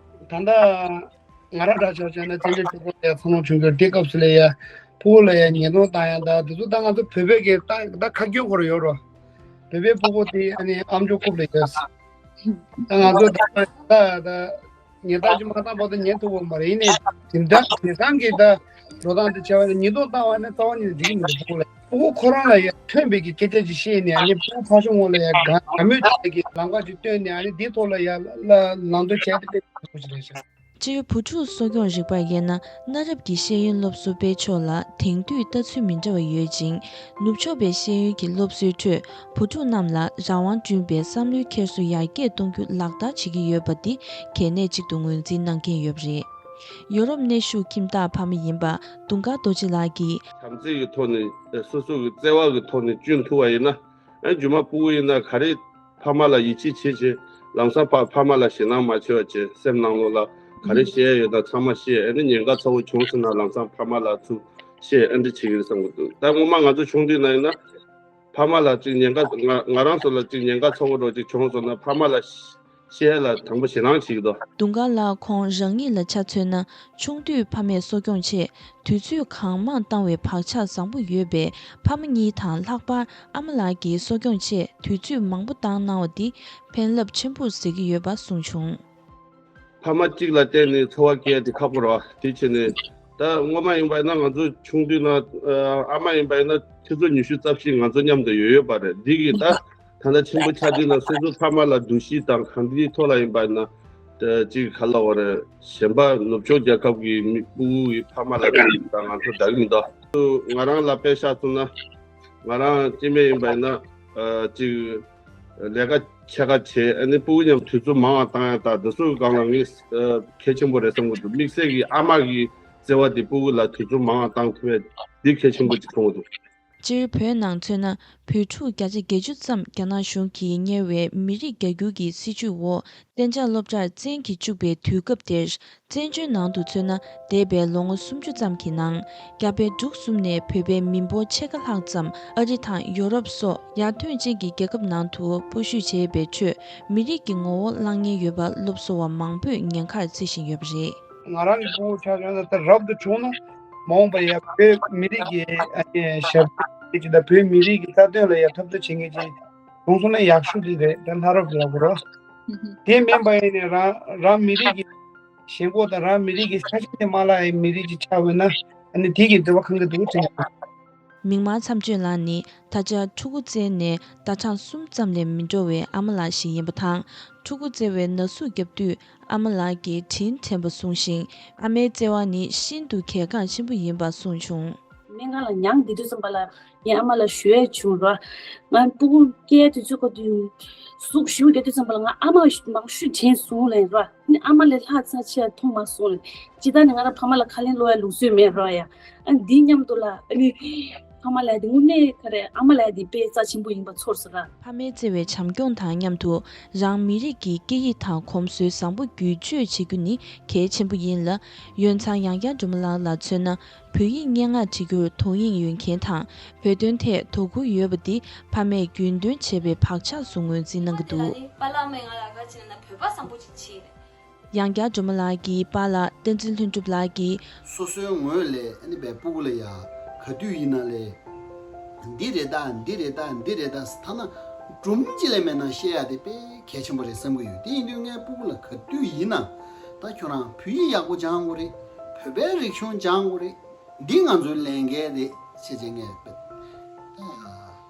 ད་ལྟ་ང་རང་འདྲ་ཆགས་བྱས་ན་བཙན་བྱོལ་སྤྱི་ཚོགས་ལ་ཡང་འཚར་ལོངས་བྱུང་ཡོད་དེ་སྐབས་སུ་ལ་ཡང་སྤུ་གུ་ལ་ཡང་ཉེས་རྡུང་བཏང་ཡང་ད་དེ་ཚོ་ད་ང་ཚོ་བོད་པའི་གི་ད་ད་ཁ་སྐྱོན་ཁོ་ར་ཡོད་རོ། བོད་པའི་སྤུ་གུ་དེ་ཨ་ནི་ཨམ་ཅོག་རྐུབ་ལ་ཡོད། ད་ང་ཚོ་ད་ད་ད། ཉེན་བརྡ་ཅིག་མ་བཏང་བར་དུ་ཉན་ཐུབ་པ་མ་རེད། ཡིན་ནའི་དེ་འདྲ་དེང་སང་གི་ད་འགྲོ་སྟངས་དེ་བྱས་པ་ན་ཉེས་རྡུང་བཏང་བ་ནི་རྩ་བ་ཉིད་ནས་འགྲིག་གི་མི་འདུག་སྤུ་གུ་ལ། སྤུ་གུ་ཁོ་རང་ལ་ཡང་ཐོན་པའི་གི་སྐད་ཆ་ཅིག་བཤད་ནས་ཨ་ནི་སྤུ་གུ་ཕར་ཕྱོགས་ངོས་ལ་ཡང་དགའ་དགའ་མོས་བྱེད་ཀྱི་ལམ་ཁ་ཅིག་སྟོན་ནས་ཨ་ནི་འདིའི་ཐོག་ལ་ཡང་ལ་ལ་ལམ་སྟོན་བྱས་ཏེ་དཔེ་ཡག་པོ་ཅིག་རེད་ཤག། སྤྱིར་བུ་ཕྲུག་གསོ་སྐྱོང་རིག་པར་དབྱེ་ན་གནའ་རབས་ཀྱི་ཤེས་ཡོན་སློབ་གསོ་སྤེལ་ཕྱོགས་ལ་དེང་དུས་ལྟ་ཚུལ་མི་འདྲ་བ་ཡོད་ཅིང་། ནུབ་ཕྱོགས་པའི་ཤེས་ཡོན་གྱི་སློབ་གསོའི་ཁྲོད་བུ་ཕྲུག་རྣམས་ལ་རང་དབང་བསྐྲུན་པའི་བསམ་བློའི་འཁྱེར་སོ་ཡར་རྒྱས་གཏོང་རྒྱུ་ལག་བསྟར་བྱེད་ཀྱི་ཡོད་པ་འདི་གལ་གནད་ཅིག་ཏུ་ངོས་འཛིན་གནང་མཁན་ཡོད་པ་རེད། ཡོ་རོབ་གནས་བཞུགས་ཁྱིམ་བདག་ཕ་མ་ཡིན་པ་དུང་དཀར་རྡོ་རྗེ་ལགས་ཀྱིས། བྱམས་བརྩེ་གི་ཐོག་ནས་སོ་སོ་གི་བརྩེ་བ་གི་ཐོག་ནས་བསྐྲུན་ཐུབ་པ་ཡིན་ན། ཨ་རྒྱུ་མ་སྤུ་གུ་ཡིན་ན་ག་རེ་ཕ་མ་ལ་ཡིད་ཆེས་བྱེད་བྱེད་ལམ་སང་ཕ་ཕ་མ་ལ་ཞེད་སྣང་མ་བྱེད་པ་བྱེད་སེམས་ནང་ལོགས་ལ་ག་རེ་བཤད་ཡ་ཡོད་ན་ཚང་མ་བཤད། ཨ་ནི་ཉེན་ཁ་ཚ་བོ་བྱུང་སོང་ན་ལམ་སང་ཕ་མ་ལ་ཚུར་བཤད། ཨ་འདྲ་བྱེད་ཀྱི་རེད་བསམ་གྱི་འདུག། ད་སྔོན་མ་ང་ཚོ་ཆུང་དུས་ན་ཡིན་ན་ཕ་མ་ལ་ཅིག་ཉེན་ཁ་ང་ང་རང་ཚོ་ལ་ཅིག་ཉེན་ཁ་ཚ་བོ་འདྲ་ཅིག་བྱུང་སོང་ན་ཕ་མ་ལ་བཤད་ལ་དང་པོ་ཞེད་སྣང་བྱེད་ཀྱི་འདུག། དུང་དཀར་ལགས་ཁོང་རང་ཉིད་ལ་ཆ་མཚོན་ན། ཆུང་དུས་ཕ་མས་གསོ་སྐྱོང་ཆེད་དུས་ཚོད་གང་མང་བཏང་བའི་བག་ཆགས་བཟང་པོ་ཡོད་པས། ཕ་མ་གཉིས་དང་ལྷག་པར་ཨ་མ་ལགས་ཀྱིས་གསོ་སྐྱོང་ཆེད་དུས་ཚོད་མང་པོ་བཏང་གནང་བ་འདི་ཕན་རླབས་ཆེན་པོར་གཟིགས་ཀྱི་ཡོད་པ་གསུངས་བྱུང་། ཕ་མ་གཅིག་ལ་བརྟེན་ནས་འཚོ་བ་སྐྱེལ་དེ་ཁག་པོ་རེད་བ། དེ་བྱས་ནས་ད་སྔོན་མ་ཡིན་པ་ཡིན་ན་ང་ཚོ་ཆུང་དུས་ན་ཨ་མ་ཡིན་པ་ཡིན་ན་ཆུ་ཚོད་ཉི་ཤུ་རྩ་བཞི་ང་ཚོ་མཉམ་དུ་ཡོད་ཡོད་པ་རེད། འདི་གི་ད་ད་ལྟ་ཆེན་པོ་ཆགས་དུས་ན་སོ་སོའི་ཕ་མ་ལ་འདུ་ཤེས་དང་གང་འདྲའི་ཐོག་ལ་ཡིན་པ་ཡིན་ན། ད་ཅིག་ག་ལབ་དགོས་རེད། གཞན་པ་ནུབ་ཕྱོགས་རྒྱལ་ཁབ་ཀྱི་མི་སྤུ་གུ་ཡི་ཕ་མ་ལ་ད་ང་ཚོ་འདྲ་གི་མི་འདུག། ང་རང་ལ་དཔེ་བཞག་སོང་ན་ང་རང་སྐྱེ་དམན་ཡིན་པ་ཡིན་ན་ཨ་ཅིག་ལས་ཀ་ ཕྱེད་ཀ་བྱས། ཨ་ནི་སྤུ་གུ་མཉམ་དུས་ཚོད་མང་བ་བཏང་ཡ་དང་འདི་ཚོ་གི་སྒང་ལ་ངས་ཨ་གལ་ཆེན་པོ་རེད་བསམ་གྱི་འདུག་དམིགས་བསལ་གྱི་ཨ་མ་གི་བརྩེ་བ་དེ་སྤུ་གུ་ལ་དུས་ཚོད་མང་བ་བཏང་ཐུབ་ཡ་འདི་གལ་ཆེན་པོ་ཅིག་མཐོང་གི་འདུག་སྤྱིར་བོད་ནང་མཚོན་ན། བོད་ཕྲུག་བརྒྱ་ཆ་བརྒྱད་ཅུ་ཙམ་རྒྱ་ནག་གཞུང་གིས་གཉེར་བའི་མི་རིགས་རྒྱ་སྒྱུར་གྱི་སྲིད་བྱུས་འོག་གཏན་འཇགས་སློབ་གྲྭར་བཙན་གྱིས་བཅུག་པའི་དུས་སྐབས་དེར། བཙན་བྱོལ་ནང་དུ་མཚོན་ན། འདས་པའི་ལོ་ངོ་སུམ་ཅུ་ཙམ་གྱི་ནང་། རྒྱ་བལ་འབྲུག་གསུམ་ནས་བོད་པའི་མི་འབོར་ཕྱེད་ཀ་ལྷག་ཙམ་ཨ་རི་དང་ཡོ་རོབ་སོགས་ཡར་ཐོན་ཅན་གྱི་རྒྱལ་ཁབ་ནང་དུ་སྤོ་བཤུད་བྱས་པའི་ཁྲོད། མི་རིགས་ཀྱི་ངོ་བོ་བརླག་ཉེན་ཡོད་པ་སློབ་གསོ་བ་མང་པོས་ཉེན་ཁར་བརྩི་བཞིན་ཡོད་པ་རེད། ང་རང་གི་སྤུ་གུ་ཆ་བཞག་ན་ད་རབ་ཏུ་བྱུང་ན་མ་འོངས་པ་ཡ་བོད་མི་རིགས་ཀྱི་ཨ་ནི་ཞབས་ཕྱི་ཅིག་དང་བོད་མི་རིགས་ཀྱི་རྩ་དོན་ལ་ཡ་ཐབས་ཚོད་བྱེད་མཁན་ཅིག་བྱུང་སོང་ན་ཡག་ཤོས་དེ་རེད། ད་ལྷ་རབ་ལ་གོ་རོ། དེ་མིན་པ་ཡིན་ནའི་རང་རང་མི་རིགས་ཀྱི་ཞེན་ཁོག་དང་རང་མི་རིགས་ཀྱི་ས་ཆ་དེ་མ་བརླག་ཡའི་མི་རིགས་ཅིག་ཆགས་འོས་ན་ཨ་ནི་དེ་གི་འདོད་པ་ཁེངས་ཀྱི་འདུག་དྲན། མིག་དམར་མཚམས་གཅོད་ལགས་ནི་ད་ཆ་ཕྲུ་གུ་བཙས་ནས་ཟླ་གྲངས་གསུམ་ཙམ་ལས་མི་འགྲོ་བའི་ཨ་མ་ལགས་ཤིག་ཡིན་པ་དང་། ཕྲུ་གུ་བཙས་པའི་ན་ཟུག་བརྒྱབ་དུས་ཨ་མ་ལགས་ཀྱིས་དྲིན་དྲན་པ་བཟུང་ཞིང་། ཨ་མའི་བརྩེ་བ་ནི་ཤིན་ཏུ་གལ་འགངས་ཆེན་པོ་ཡིན་པ་གསུངས་བྱུང་། སྨན་ཁང་ལ་མྱང་བསྡད་དུས་ཙམ་པ་ལ་ངས་ཨ་མ་ལ་ཞུ་ཡས་བྱུང་ར། ང་སྤུ་གུ་སྐྱེས་དུས་ཚོད་ཁ་དུས་ཟུག་ཞུ་བསྡད་དུས་ཙམ་པ་ལ་ང་ཨ་མ་མང་ཤོས་དྲན་སོང་ལབ་ར། ཨ་ནི་ཨ་མ་ལས་ལྷག་ཙམ་ཆེ་མཐོང་མ་སོང་ལབ། ཇི་ལྟར་ནི་ང་རང་ཕ་མ་ལ་ཁ་ལན་སློག་ཡ་ལུགས་སྲོལ་མེད་ར་ཡ། ཨ་ནི་འདི་མཉམ་དུ་ལ་ཨ་ནི་ཕ་མ་ལ་ཡ་དེ་དངོས་གནས་ག་རེ་ཨ་མ་ལ་ཡ་དེ་དཔེ་རྩ་ཆེན་པོ་ཡིན་པ་ཚོར་སོང་ར། ཕ་མའི་བརྩེ་བའི་བྱམས་སྐྱོང་དང་མཉམ་དུ་རང་མི་རིགས་ཀྱི་སྐད་ཡིག་དང་གོམས་སྲོལ་བཟང་པོ་བསྒྱུར་བཅོས་བྱེད་རྒྱུ་ནི་གལ་ཆེན་པོ་ཡིན་ལ། ཡོན་ཚང་ཡང་བསྐྱར་སྒྲོལ་མ་ལགས་ལ་མཚོན་ན། བོད་ཡིག་སྙན་ངག་བྲི་རྒྱུར་དོ་དབྱིངས་ཡོད་མཁན་དང་། བོད་དོན་ཐད་དོ་ཁུར་ཡོད་པ་འདི་ཕ་མས་རྒྱུན་འདོན་བྱས་པའི་བག་ཆགས་སུ་ངོས་འཛིན་གནང་གི་འདུག་པཱ་ལགས་མས་ང་ལ་ག་ཅི་ན་བོད་པ་བཟང་པོ་ཅིག་བྱེད། ཡང་བསྐྱར་སྒྲོལ་མ་ལགས་ཀྱིས་པཱ་ལགས་བསྟན་འཛིན་ལྷུན་གྲུབ་ལགས་ཀྱིས། སོ་སོའི་ངོས་ལས་ཨ་ནི་བའི་སྤུ་གུ་ལ་ཡ་ག་དུས་ཡིན་ན་ལས། འདི་རེད་ད་འདི་རེད་ད་འདི་རེད་ད་ཐ་ན་སྒྲུང་ཅིག་ལས་མེད་ན་བཤད་ཡ་དེ་དཔེ་གལ་ཆེན་པོ་རེད་བསམ་གྱི་ཡོད། དེ་ཡིན་དུས་ངའི་སྤུ་གུ་ལ་ག་དུས་ཡིན་ན་ད་ཁྱོད་རང་བོད་ཡིག་ཡག་པོ་སྦྱང་དགོས་རེད། བོད་པའི་རིག་གཞུང་སྦྱང་དགོས་རེད། འདི་ང་ཚོའི་ལས་འགན་རེད་ཅེས་བྱས་ངས་དཔེ་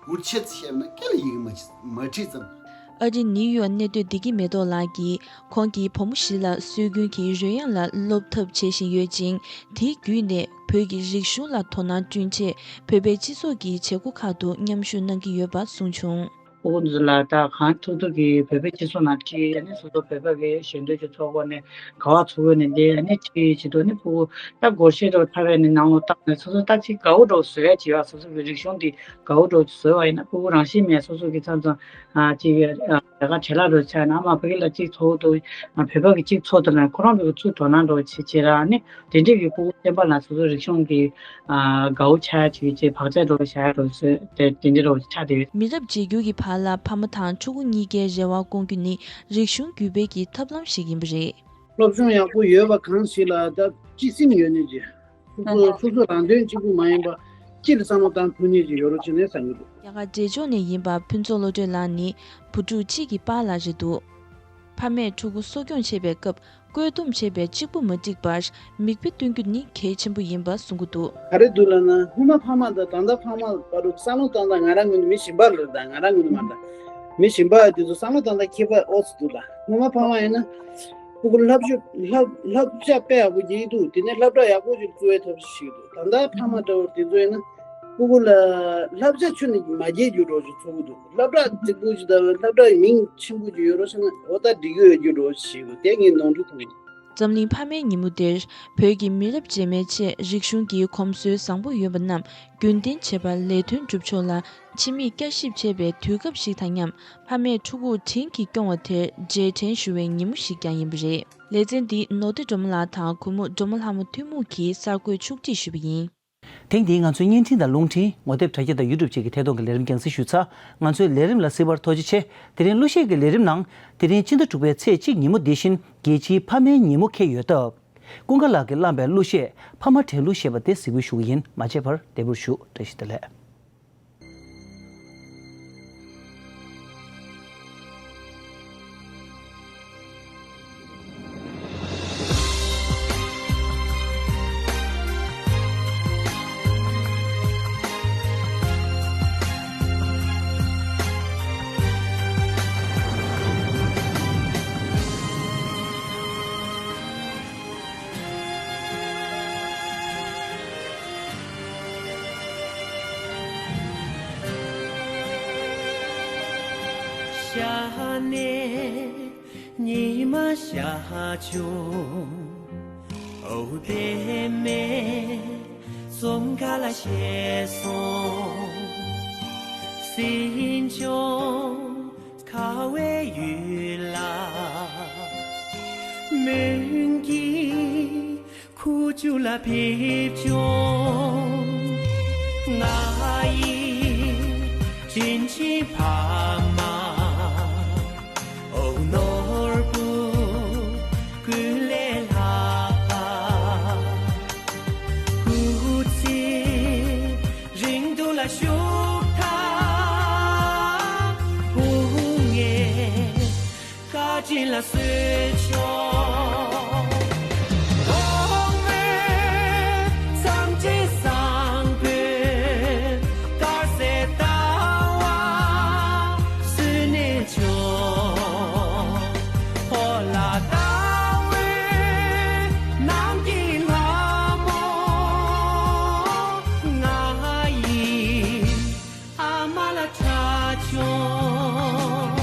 འུར་ཆེ་ཙམ་བཤད་ན་སྐད་ལ་ཡི་གེ་མ་མ་བྲིས་ཙམ། ཨ་རི་ནིའུ་ཡོག་གནས་སྡོད་བདེ་སྐྱིད་མེ་ཏོག་ལགས་ཀྱིས་ཁོང་གི་བུ་མོ་བཞི་ལ་སྲོལ་རྒྱུན་གྱི་རོལ་དབྱངས་ལ་སློབ་ཐབས་བྱེད་བཞིན་ཡོད་ཅིང་། དེའི་བརྒྱུད་ནས་བོད་ཀྱི་རིག་གཞུང་ལ་དོ་སྣང་བསྐྲུན་ཆེད་བོད་པའི་སྤྱི་ཚོགས་ཀྱི་བྱེད་སྒོ་ཁག་ཏུ་མཉམ་ཞུགས་གནང་གི་ཡོད་པ་གསུངས་བྱུང་། ཕྲུ་གུ་ཚོ་ལ་ད་གང་ཐུབ་ཐུབ་ཀྱིས་བོད་པའི་སྤྱི་ཚོགས་ནང་ཁྲིད། ཨ་ནི་སོ་སོ་བོད་པ་གི་ཞལ་འདོན་གྱི་ཚོགས་པ་ནས་ག་བ་ཚུགས་ཡོད་ནས་འདི་ཨ་ནི་ཁྲིད་བྱེད་དུ་ནི་ཕྲུ་གུ་ད་སྒོར་གཞས་འདྲ་བོ་འཁྲབ་པའི་ནི་ནང་ལོགས་བཏང་ནས་སོ་སོ་ད་ཅིག་དགའ་བོ་འདྲ་བོ་བཟོ་ཡ་བྱེད་ཡ། སོ་སོ་གི་རིག་གཞུང་འདི་དགའ་བོ་འདྲ་བོ་བཟོས་པ་ཡིན་ན་ཕྲུ་གུ་རང་བཞིན་མེད་སོ་སོ་གི་མཚམས་མཚམས་ཨ་ཅིག་ལས་ཀ་བྲེལ་བ་འདྲ་བོ་ཆགས་ན་ཨ་མ་ཕ་གི་ལ་ཅིག་ཚོགས་འདུག་བོད་པ་གི་ཅིག་ཚོགས་འདུག་ལ་ཁོ་རང་ཕ་གི་ཚུར་དོ་སྣང་འདྲ་བོ་བྱེད་བྱེད་ར་ནི། དེ་འདྲས་ཀྱི་སྤུ་གུ་བསྟན་པ་ལ་སོ་སོའི་རིག་གཞུང་གི་ཨ་དགའ་བོ་ཆགས་ཡ་བྱེད་ཀྱི་བག་ཆགས་འདྲ་བོ་བཞག་ཡ་འདྲ་བོ་བཟོས་དེ་དེ་འདྲས་འདྲ་བོ་ཆགས་བསྡད་ཡོད། མི་རབས་བརྗེ་སྒྱུར་གྱི་བར་ལ་ཕ་མ་དང་ཕྲུ་གུ་གཉིས་ཀའི་རེ་བ་སྐོང་རྒྱུ་ནི་རིག་གཞུང་བརྒྱུད་སྤེལ་གྱི་ཐབས་ལམ་ཞིག་ཡིན་པ་རེད། སློབ་སྦྱོང་ཡག་པོ་ཡོད་པ་གང་ཞིག་ལ་ད་སྤྱི་སེམས་ཡོད་ནི་ཅི། སོ་སོ་སོ་སོ་རང་དོན་གཅིག་པུ་མ་ཡིན་པ་སྤྱི་ལ་བསམ་བློ་བཏང་ཐུབ་ནི་ཅི་ཡོད་རོགས་བྱེད་ནས་བསམ་གྱི་འདུག། རྒྱ་གར་འབྲས་ལྗོངས་ནས་ཡིན་པ་ཕུན་ཚོགས་བློ་གྲོས་ལགས་ནི་བུ་ཕྲུག་གཅིག་གི་པཱ་ལགས་རེད་འདུག། ཕ་མས་ཕྲུ་གུ་གསོ་སྐྱོང་བྱེད་པའི་སྐབས། བཀོད་འདོམས་བྱས་པའི་གཅིག་པུ་མ་འགྲིག་པར་མིག་དཔེ་སྟོན་རྒྱུ་ནི་གལ་ཆེན་པོ་ཡིན་པ་གསུང་གི་འདུག། ག་རེ་འདུག་ལབ་ན་སྔོན་མ་ཕ་མ་དང་ད་ལྟ་ཕ་མ་བར་དུ་བསམ་བློ་བཏང་སྟངས་ང་རང་ངོས་ནས་མི་གཞན་པ་ལ་དང་ང་རང་ངོས་ནས་མ་དང་མི་གཞན་པ་དེ་ཚོ་བསམ་བློ་བཏང་སྟངས་ཁྱད་པར་ཨོ་ཙི་འདུག་ལ། སྔོན་མ་ཕ་མ་ཡིན་ན་སྤུ་གུ་བསླབ་བྱ་བསླབ་བསླབ་བྱ་དཔེ་ཡག་པོ་རྒྱག་གི་འདུག། དེ་ནས་སློབ་གྲྭ་ཡག་པོ་ཞིག་བཙུགས་ཡའི་ཐབས་ཤེས་བྱེད་ཀྱི་འདུག། ད་ལྟ་ཕ་མ་འདྲ་བོ་དེ་ཚོ་ཡིན་ན། སྤུ་གུ་ལ་བསླབ་བྱ་ཁྱོན་ནས་མ་རྒྱས་རྒྱུ་འདྲ་བོ་ཞིག་ཚོར་གི་འདུག། སློབ་གྲྭ་རྫིག་པོ་ཞིག་དང་སློབ་གྲྭ་མིང་ཆེན་པོ་ཞིག་ཡོད་རོགས་བྱས་ན་འོ་ད་འགྲིག་གི་ཡོད་རྒྱུ་འདྲ་བོ་ཞིག་བྱེད་དགོས་དེ་ངས་ནོར་འཁྲུལ་མཐོང་གི་འདུག། འཛམ་གླིང་ཕ་མའི་ཉིན་མོ་དེར་བོད་ཀྱི་མི་རབས་རྗེས་མའི་ཆེད་རིག་གཞུང་གི་གོམས་སྲོལ་བཟང་པོ་ཡོད་པ་རྣམས་རྒྱུན་བརྟན་བྱེད་པར་ལས་དོན་སྒྲུབ་ཕྱོགས་ལ་ཕྱི་མིག་བསྐྱར་ཞིབ་བྱེད་པའི་དུས་སྐབས་ཤིག་དང་མཉམ་ཕ་མས་ཕྲུ་གུ་དྲིན་གྱིས་སྐྱོང་བ་དེར་རྗེས་དྲན་ཞུ་བའི་ཉིན་མོ་ཞིག་ཀྱང་ཡིན་པ་རེད། ལེ་ཚན་འདི་ནོར་བདེ་སྒྲོལ་མ་ལགས་དང་གུས་མོ་སྒྲོལ་མ་ལྷ་མོ་ཐུན་མོང་གིས་གསར་འགོད་ཕྱོགས་སྒྲིག་ཞུས་པ་ཡིན། ཐེངས་འདིའི་ང་ཚོའི་བརྙན་འཕྲིན་དང་རླུང་འཕྲིན། ངོ་དེབ་དྲ་རྒྱ་དང་ཡུ་ཊུབ་བཅས་ཀྱི་ཐད་གཏོང་གི་ལས་རིམ་རྒྱང་སྲིང་ཞུས་ཚར། ང་ཚོའི་ལས་རིམ་ལ་གཟིགས་པར་ཐུགས་རྗེ་ཆེ། དེ་རིང་གླུ་གཞས་ཀྱི་ལས་རིམ་ནང་དེ་རིང་སྤྱི་ཟླ་དྲུག་པའི་ཚེས་གཅིག་ཉིན་མོ་འདི་བཞིན་རྒྱལ་སྤྱིའི་ཕ་མའི་ཉིན་མོ་འཁེལ་ཡོད་སྟབས། ཀུན་དགའ་ལགས་ཀྱིས་བླངས་པའི་གླུ་གཞས་ཕ་མ་དྲན་གླུ་ཞེས་པ་དེ་གཟིགས་འབུལ་ཞུ་གི་ཡིན། མ་མཇལ་བར་བདེ་པོར་བཞུགས། བཀྲ་ཤིས་བདེ་ལེགས། ཤར་ནས་ཉི་མ་ཤར་བྱུང་། འོ་དེ་མེ་ཟུང་ག་ལ་ཤར་སོང་། སྲིན་ལྗོངས་ཁ་བའི་ཡུལ་ལ་མོན་གྱི་ཁུ་བྱུག་ལ་ཕེབས་བྱུང་། ང་ཡི་དྲིན་ཆེན་ཕ་མ། འོ་ནོར་བུ་ཀུན་ལས་ལྷག་པ། སྐུ་ཚེ་རིང་དུ་ལ་བཞུགས་ཐབས་བུ་ངས་བཀའ་དྲིན་ལ་གསོལ་ཆོག། གོང་མའི་མཚམས་བཅད་བཟང་པོའི་དཀར་གསལ་ཟླ་བ་གསོལ་ནས་བྱོན། འོ་ལ་ཟླ་བའི་ནང་གི་ལྷ་མོ་ང་ཡི་ཨ་མ་ལ་གྲགས་བྱུང་།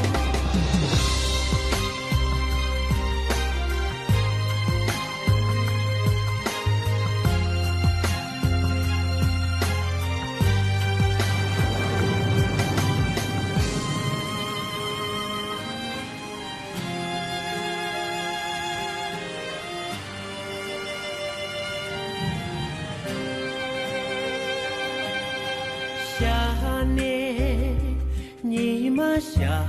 ཤར་ནས་ཉི་མ་ཤར་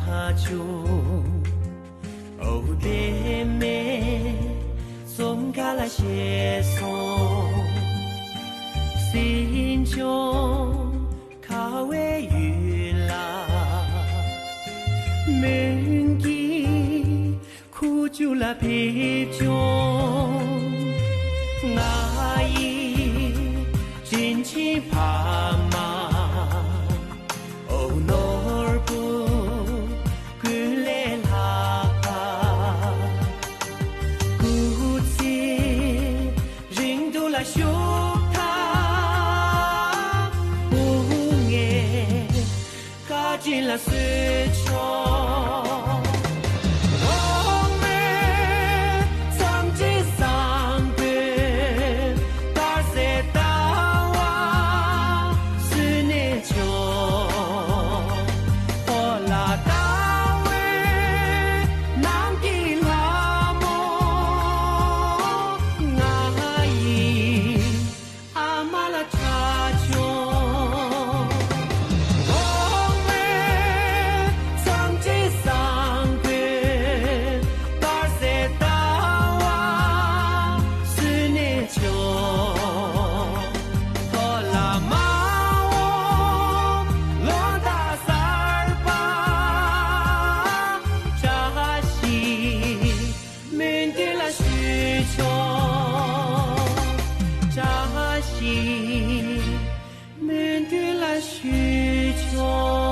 བྱུང་། འོ་དེ་མེ་ཟུང་ག་ལ་ཤར་སོང་། སྲིན་ལྗོངས་ཁ་བའི་ཡུལ་ལ་མོན་གྱི་ཁུ་བྱུག་ལ་ཕེབས་བྱུང་། ང་ཡི་དྲིན་ཆེན་ཕ་མ། འོ་ནོར་བུ་ཀུན་ལས་ལྷག་པ། སྐུ་ཚེ་རིང་དུ་ལ་བཞུགས་ཐབས་བུ་ངས་བཀའ་དྲིན་ལ་གསོལ་ཆོག། གོང་མའི་མཚམས་བཅད་བཟང་པོའི་དཀར་གསལ་ཟླ་བ་གསོལ་ནས་བྱོན། འོ་ལ་ཟླ་བའི་ནང་གི་ལྷ་མོ་ང་ཡི་ཨ་མ་ལ་གྲགས་བྱུང་། གོང་མའི་མཚམས་བཅད་བཟང་པོའི་དཀར་གསལ་ཟླ་བ་གསོལ་ནས་བྱོན། འོ་ལ་མ་འོངས་ལོ་ཟླ་གསར་པ་བཀྲ་ཤིས་སྨོན་འདུན་ལ་ཞུ་ཆོག། བཀྲ་ཤིས་སྨོན་འདུན་ལ་ཞུ་ཆོག།